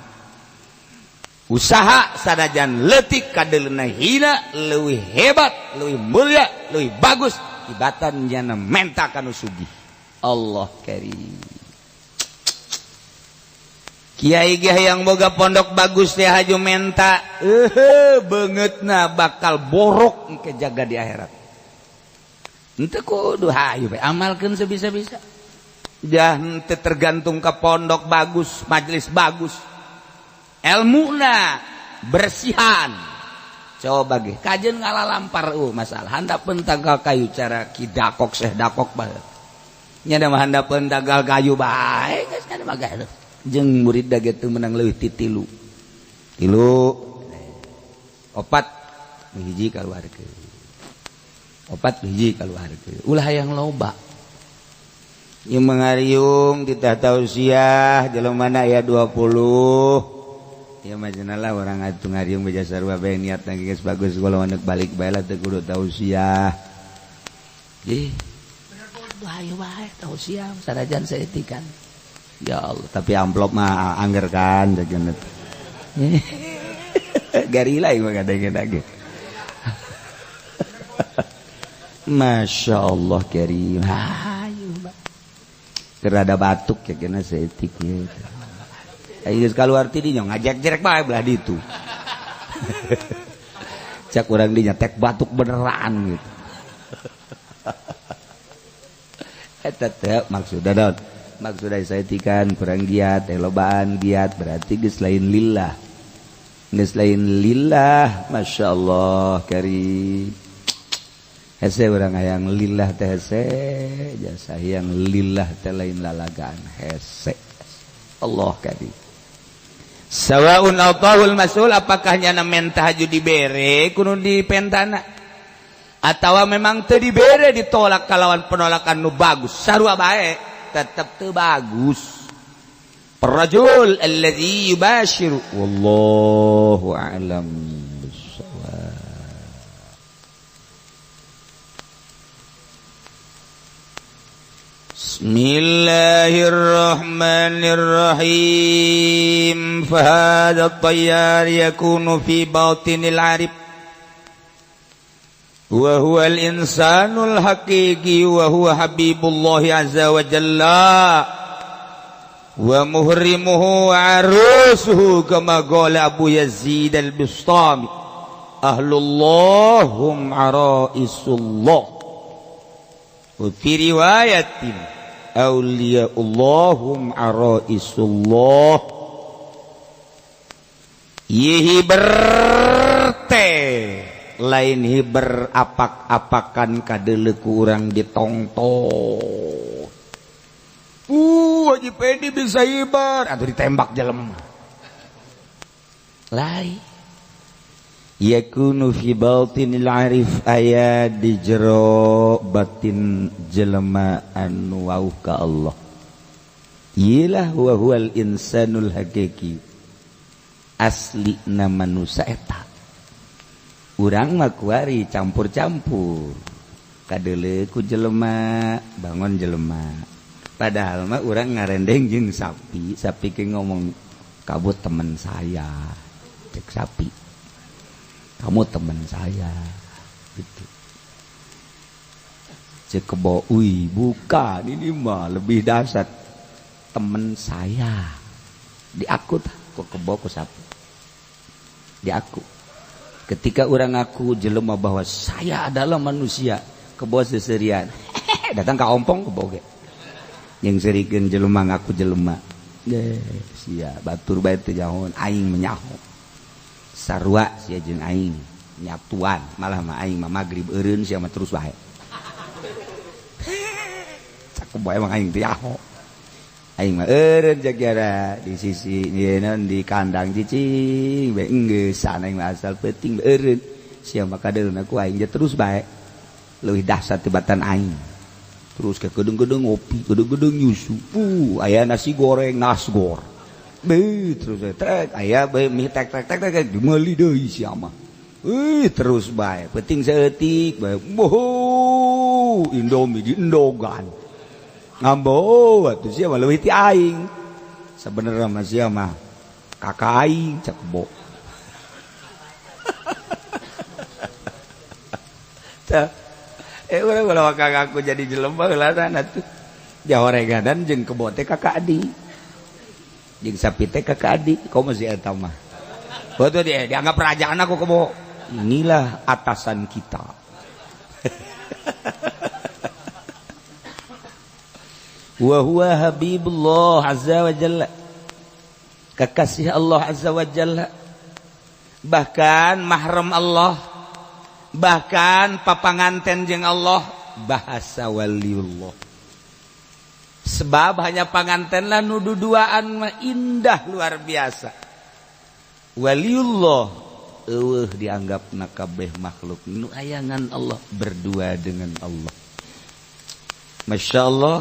usaha sanajan leutik kadeleuna hina leuwih hebat leuwih mulia leuwih bagus tibatan nyana menta ka nu sugih. Allah karim. Kiai ge yang boga pondok bagus teh haju menta beungeutna bakal borok engke jaga di akhirat. Henteu kudu hayu bae amalkeun sebisa-bisa. Jah henteu tergantung ka pondok bagus, majelis bagus. Elmuna bersihan. Coba ge kajeun ngalalampar masalah handapeun tangkal kayu cara ki dakok seh dakok bae. Nya da mah handapeun tangkal kayu bae geus kada mah gaduh. Jeung murid da ge teu meunang leuwih ti tilu. Tilu opat hiji kaluarkeun. Opat hiji kaluarkeun. Ulah hayang loba. Ieu mangariung ditah tausiah jelema mana aya 20. Ieu mah cenah lah urang atuh ngariung beja sarua bae niatna geus bagus kalau balik bae lah teu kudu tausiah. Ih. Ayo bae tausiah sanajan saeutik. Ya Allah, tapi amplop mah angger kan jajan. Garila ieu mah kadang-kadang. Masya Allah karim. Ayo Mbak. Kerada batuk ya kena saeutik ieu. Ayo geus kaluar ti dinya ngajek-jerek bae belah ditu. Cak urang dinya tek batuk beneran gitu. Eta teh maksudna naon? Maksudna saeutikan kurang giat, lobaan giat berarti geus lain lillah. Geus lain lillah, masyaallah karim. Hese urang hayang lillah teh hese, jasa hayang lillah teh lain lalagaan hese. Allah karim. Sawaun atahul masul apakah nyana menta haju dibere kudu dipentana? Atawa memang teu dibere ditolak kalawan penolakan nu bagus sarua bae tetep teu bagus. Rajul allazi yubashiru wallahu a'lam bissawab. Bismillahirrahmanirrahim. Fa hadha at-tayyar yakunu fi batinil 'arif wa huwa al-insanul haqiqi wa huwa habibullah azza wa jalla wa muhrimuhu wa arusuhu kama qala Abu Yazid al-Bustami ahlullah hum araisullah wa fi riwayatin awliyaullah hum araisullah. Yihi berte lain hiber apak-apakan kadeleku urang ditongton. Haji Pedi bisa hiber atau ditembak jelema. Lain. Yakunu fi batinil arif aya di jero batin jelema anu wauh ka Allah. Iyalah wa huwal insanul hakiki. Asli na manusia eta. Urang mah kuari campur-campur. Kadeuleu ku jelema, bangun jelema. Padahal mah urang ngarendeng jeung sapi, sapi ke ngomong kamu teman saya. Cek sapi. Kamu teman saya gitu. Cek kebo, "Wih, bukan ini mah lebih dahsyat. Teman saya." Diaku tah ku kebo ku sapi. Diaku. Ketika orang ngaku jelema bahwa saya adalah manusia, kebo seserian. Datang ka ompong kebo ge. Yang serikeun jelema ngaku jelema. Ge sia batur bae teu jahon aing menyaho. Sarua sia jeung aing nyatuan, malah mah aing mah magrib eureun sia mah terus bae. Cak kebo emang aing teu nyaho. Aing mah eureun jagara di sisi ieu di kandang cicing bae enggeus aing mah asal peuting eureun sia mah kadeulna ku aing terus bae leuwih dahsyat tibatan aing terus ke gedung-gedung ngopi gedung-gedung nyusu aya nasi goreng nasgor beuh terus trek aya bae mie tek tek tek tek dimeuli deui sia mah terus bae peuting saeutik bae boho Indomie diendogan ngambo atuh sia mah leuwih ti aing sabenerna mah sia mah kakak aing cak kebo. Tah urang ulah kakak aku jadi jelema heula atuh jahoregadan jeung kebo teh kakak adi jeung sapi teh kakak adi komo si eta mah betul dia dianggap kerajaan aku kebo inilah atasan kita. Wa huwa habibullah azza wa jalla, kekasih Allah azza wa jalla, bahkan mahram Allah, bahkan papanganten jeung Allah, bahasa waliullah. Sebab hanya panganten lah nu duduaan mah indah luar biasa. Waliullah eueuh dianggap kabeh makhluk nu ayangan Allah berdua dengan Allah. Masya Allah.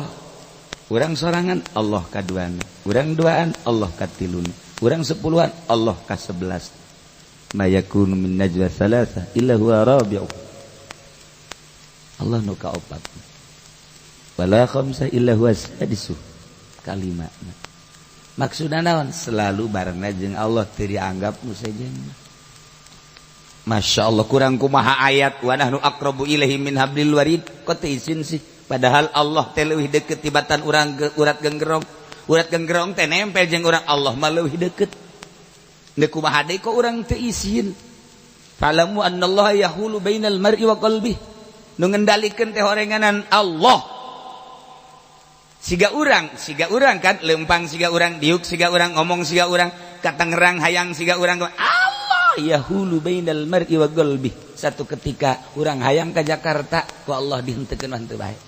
Urang sorangan Allah kaduana, urang duaan Allah katiluna, urang sepuluhan Allah kasebelas. Ma yakunu min najwa thalatha illa huwa rabi'u. Allah nu kaopat. Wala khamsa illa huwa sadisu. Kalimatna. Maksudna naon? Selalu barengna jeung Allah teu dianggap nu sejen. Masya Allah kurang kumaha ayat wa nahnu aqrabu ilaihi min hablil warid. Kok teu izin sih? Padahal Allah teh leuwih deukeut tibatan urang urat genggerong. Urat genggerong teh nempel jeung urang, Allah mah leuwih deukeut. Deuk kumaha deui kok urang teu izin. Fa'lamu annallaha yahulu bainal mar'i wa qalbihi. Nu ngendalikeun teh horenganan Allah. Siga urang kan lempang siga urang, diuk siga urang, ngomong siga urang, ka Tangerang hayang siga urang. Allah yahulu bainal mar'i wa qalbihi. Satu ketika urang hayang ka Jakarta, ku Allah dihenteukeun mah teu bae.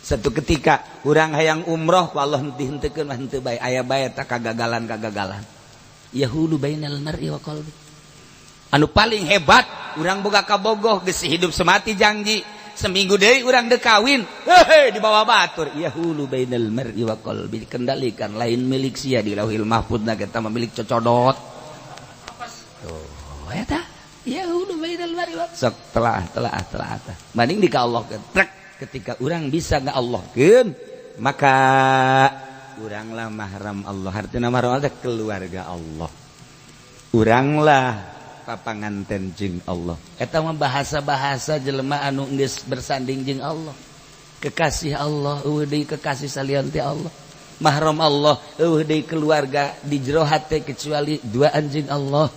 Satu ketika urang hayang umroh ku Allah dihenteukeun mah henteu bae, aya bae ta kagagalan-kagagalan. Yahulu bainal mar'i wa qalbi. Anu paling hebat urang boga kabogoh geus hidup semati janji, seminggu deui urang deuk kawin, heuh dibawa batur. Yahulu bainal mar'i wa qalbi, dikendalikan lain milik sia di Lauhil Mahfuz na kita mah milik cocodot. Tuh eta yahulu bainal mar'i wa sok telah telah telah tah. Banding di ka Allah trek. Ketika orang bisa nggak Allahkeun maka uranglah mahram Allah. Artinya mahram Allah keluarga Allah. Uranglah papanganten jeung Allah. Eta mah bahasa-bahasa jelema anu geus bersanding jeung Allah. Kekasih Allah eueuh deui kekasih salian ti Allah. Mahram Allah eueuh deui keluarga di jero hate kecuali duaan jeung Allah.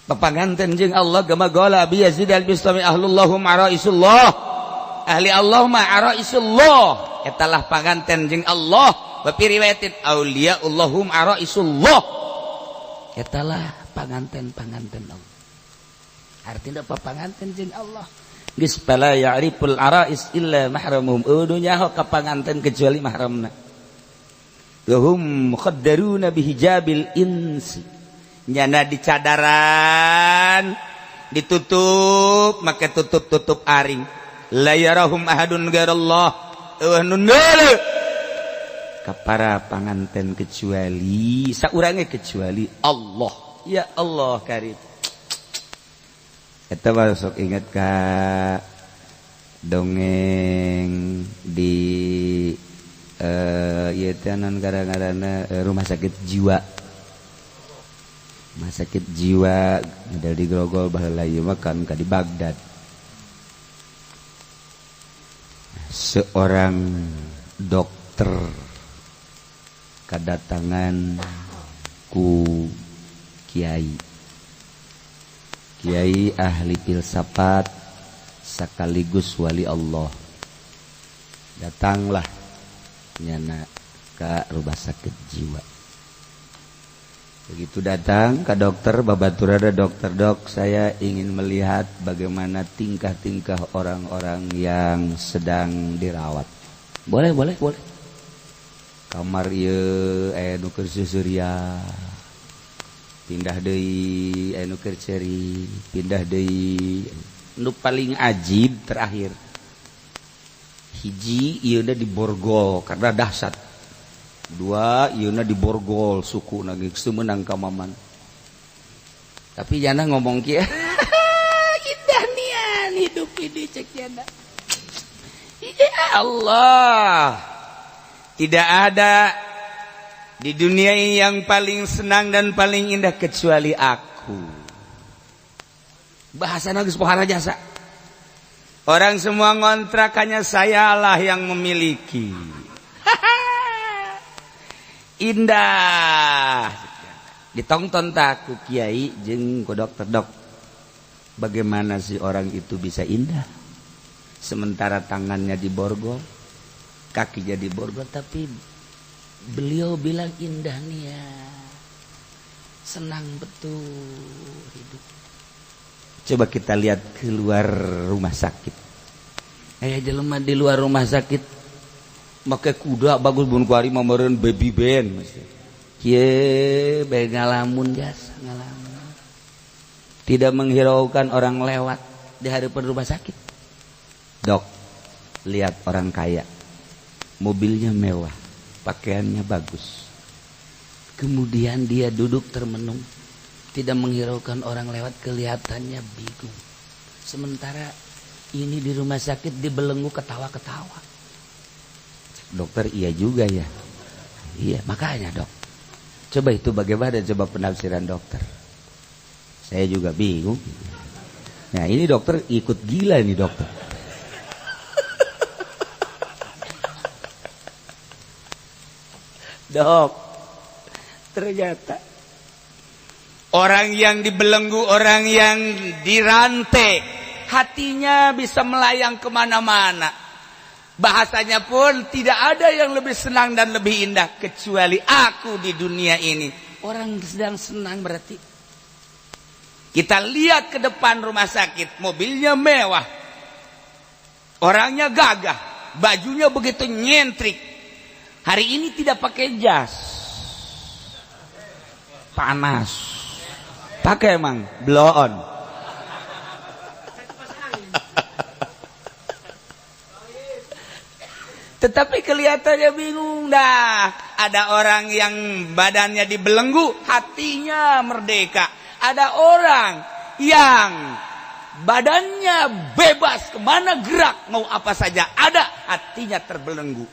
Papanganten jeung Allah gama gola bi Yazid al-Bistami ahlullahum araisullah. Ahli Allah ma araisullah, etalah panganten jeung Allah. Wa fi riwayatin auliaullahum araisullah, etalah panganten-panganten Allah. Artinya papanganten jeung Allah geus fala ya'riful arais illa mahramuhum, eueuh nyaho ka panganten kecuali mahramna. Wa hum mukhaddaruna bihijabil insi, nyana dicadaran ditutup make tutup-tutup aring. La yarahum ahadun ghairallah, eueuh nu neuleuh ka para panganten kecuali saurange kecuali Allah. Ya Allah karim. Eta mah sok inget ka Dongeng di ieu teh non gara-garana rumah sakit jiwa. Rumah sakit jiwa model di Grogol baheula ieu mah kan ka di Baghdad. Seorang dokter kedatangan ku kiai. Kiai ahli filsafat sekaligus wali Allah. Datanglah nyana ke rumah sakit jiwa. Begitu datang ke dokter, babaturada dokter, dok, saya ingin melihat bagaimana tingkah-tingkah orang-orang yang sedang dirawat. Boleh, boleh, boleh. Kamar ieu aya nu keur seuseurian. Pindah deui aya nu keur ceuri, pindah deui. Nu paling ajib terakhir. Hiji ieu di borgol karena dahsyat. Dua ieuna di borgol suku geus teu meunang ka maman. Tapi jana ngomong kieu, indah nian hidup ini cek jana. Ya Allah, tidak ada di dunia ini yang paling senang dan paling indah kecuali aku. Bahasana geus pohara jasa. Orang semua ngontrakannya, sayalah yang memiliki. Indah. Ditongton tak ku kiai jeung ku dokter, dok. Bagaimana sih orang itu bisa indah? Sementara tangannya diborgol, kakinya diborgol, tapi beliau bilang indah nih ya. Senang betul hidup. Coba kita lihat keluar rumah sakit. Aya jelema di luar rumah sakit make kuda bagus bun kuari mah meureun baby band. Kieu bae ngalamun jasa ngalamun. Tidak menghiraukan orang lewat di hadapan rumah sakit. Dok, lihat orang kaya. Mobilnya mewah, pakaiannya bagus. Kemudian dia duduk termenung, tidak menghiraukan orang lewat, kelihatannya bingung. Sementara ini di rumah sakit dibelenggu ketawa-ketawa. Dokter, iya juga ya. Iya, makanya dok. Coba itu bagaimana, coba penafsiran dokter. Saya juga bingung. Nah ini dokter ikut gila ini dokter. Dok, ternyata orang yang dibelenggu, orang yang dirantai, hatinya bisa melayang kemana-mana. Bahasanya pun tidak ada yang lebih senang dan lebih indah kecuali aku di dunia ini. Orang sedang senang berarti. Kita lihat ke depan rumah sakit, mobilnya mewah, orangnya gagah, bajunya begitu nyentrik. Hari ini tidak pakai jas, panas. Pakai emang blow on. Tetapi kelihatannya bingung dah. Ada orang yang badannya dibelenggu, hatinya merdeka. Ada orang yang badannya bebas kemana gerak, mau apa saja ada, hatinya terbelenggu.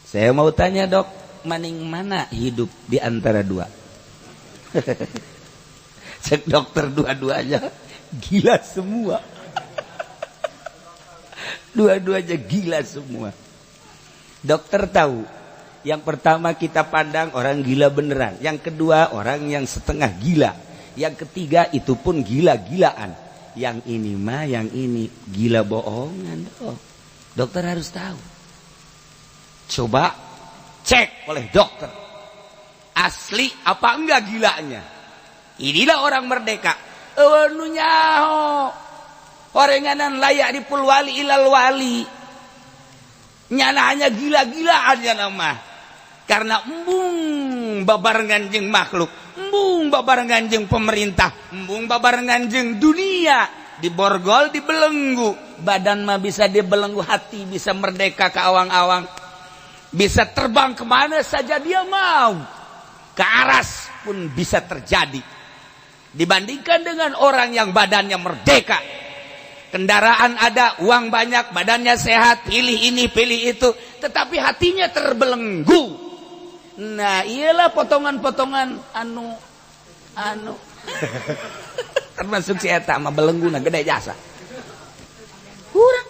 Saya mau tanya dok, maning mana hidup di antara dua? Cek dokter dua-duanya gila semua. Dua-duanya gila semua. Dokter tahu, yang pertama kita pandang orang gila beneran, yang kedua orang yang setengah gila, yang ketiga itu pun gila-gilaan. Yang ini mah, yang ini gila bohongan dok. Dokter harus tahu. Coba cek oleh dokter, asli apa enggak gilanya. Inilah orang merdeka. Nu nyaho orenganan layak dipul wali ilal wali. Nyana hanya gila-gilaan nyana mah. Karena embung babarengan jeung makhluk, embung babarengan jeung pemerintah, embung babarengan jeung dunia, diborgol, dibelenggu. Badan mah bisa dibelenggu, hati bisa merdeka ke awang-awang. Bisa terbang kemana saja dia mau. Ke aras pun bisa terjadi. Dibandingkan dengan orang yang badannya merdeka, Kendaraan ada, uang banyak, badannya sehat, pilih ini, pilih itu, tetapi hatinya terbelenggu. Nah, iyalah potongan-potongan anu anu termasuk si eta mah belenggu na gede jasa. Kurang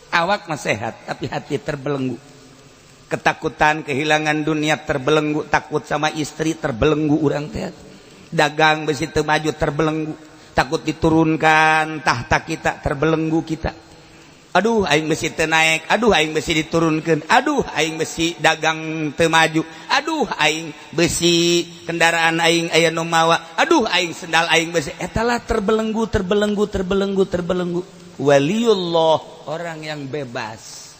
awak mah sehat, tapi hati terbelenggu. Ketakutan kehilangan dunia terbelenggu, takut sama istri terbelenggu urang teh. Dagang besi teu maju terbelenggu, takut diturunkan tahta kita terbelenggu kita. Aduh, aing besi teu naik, aduh, aing besi diturunkan, aduh, aing besi dagang teu maju, aduh, aing besi kendaraan aing aya nu mawa, aduh, aing sendal aing besi. Etalah terbelenggu, terbelenggu, terbelenggu, terbelenggu. Waliullah orang yang bebas,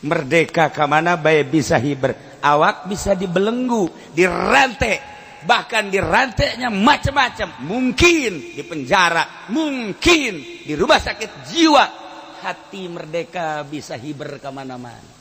merdeka, kemana bae bisa hiber. Awak bisa dibelenggu, dirantai, bahkan dirantainya macam-macam, mungkin di penjara, mungkin di rumah sakit jiwa, hati merdeka, bisa hiber kemana-mana.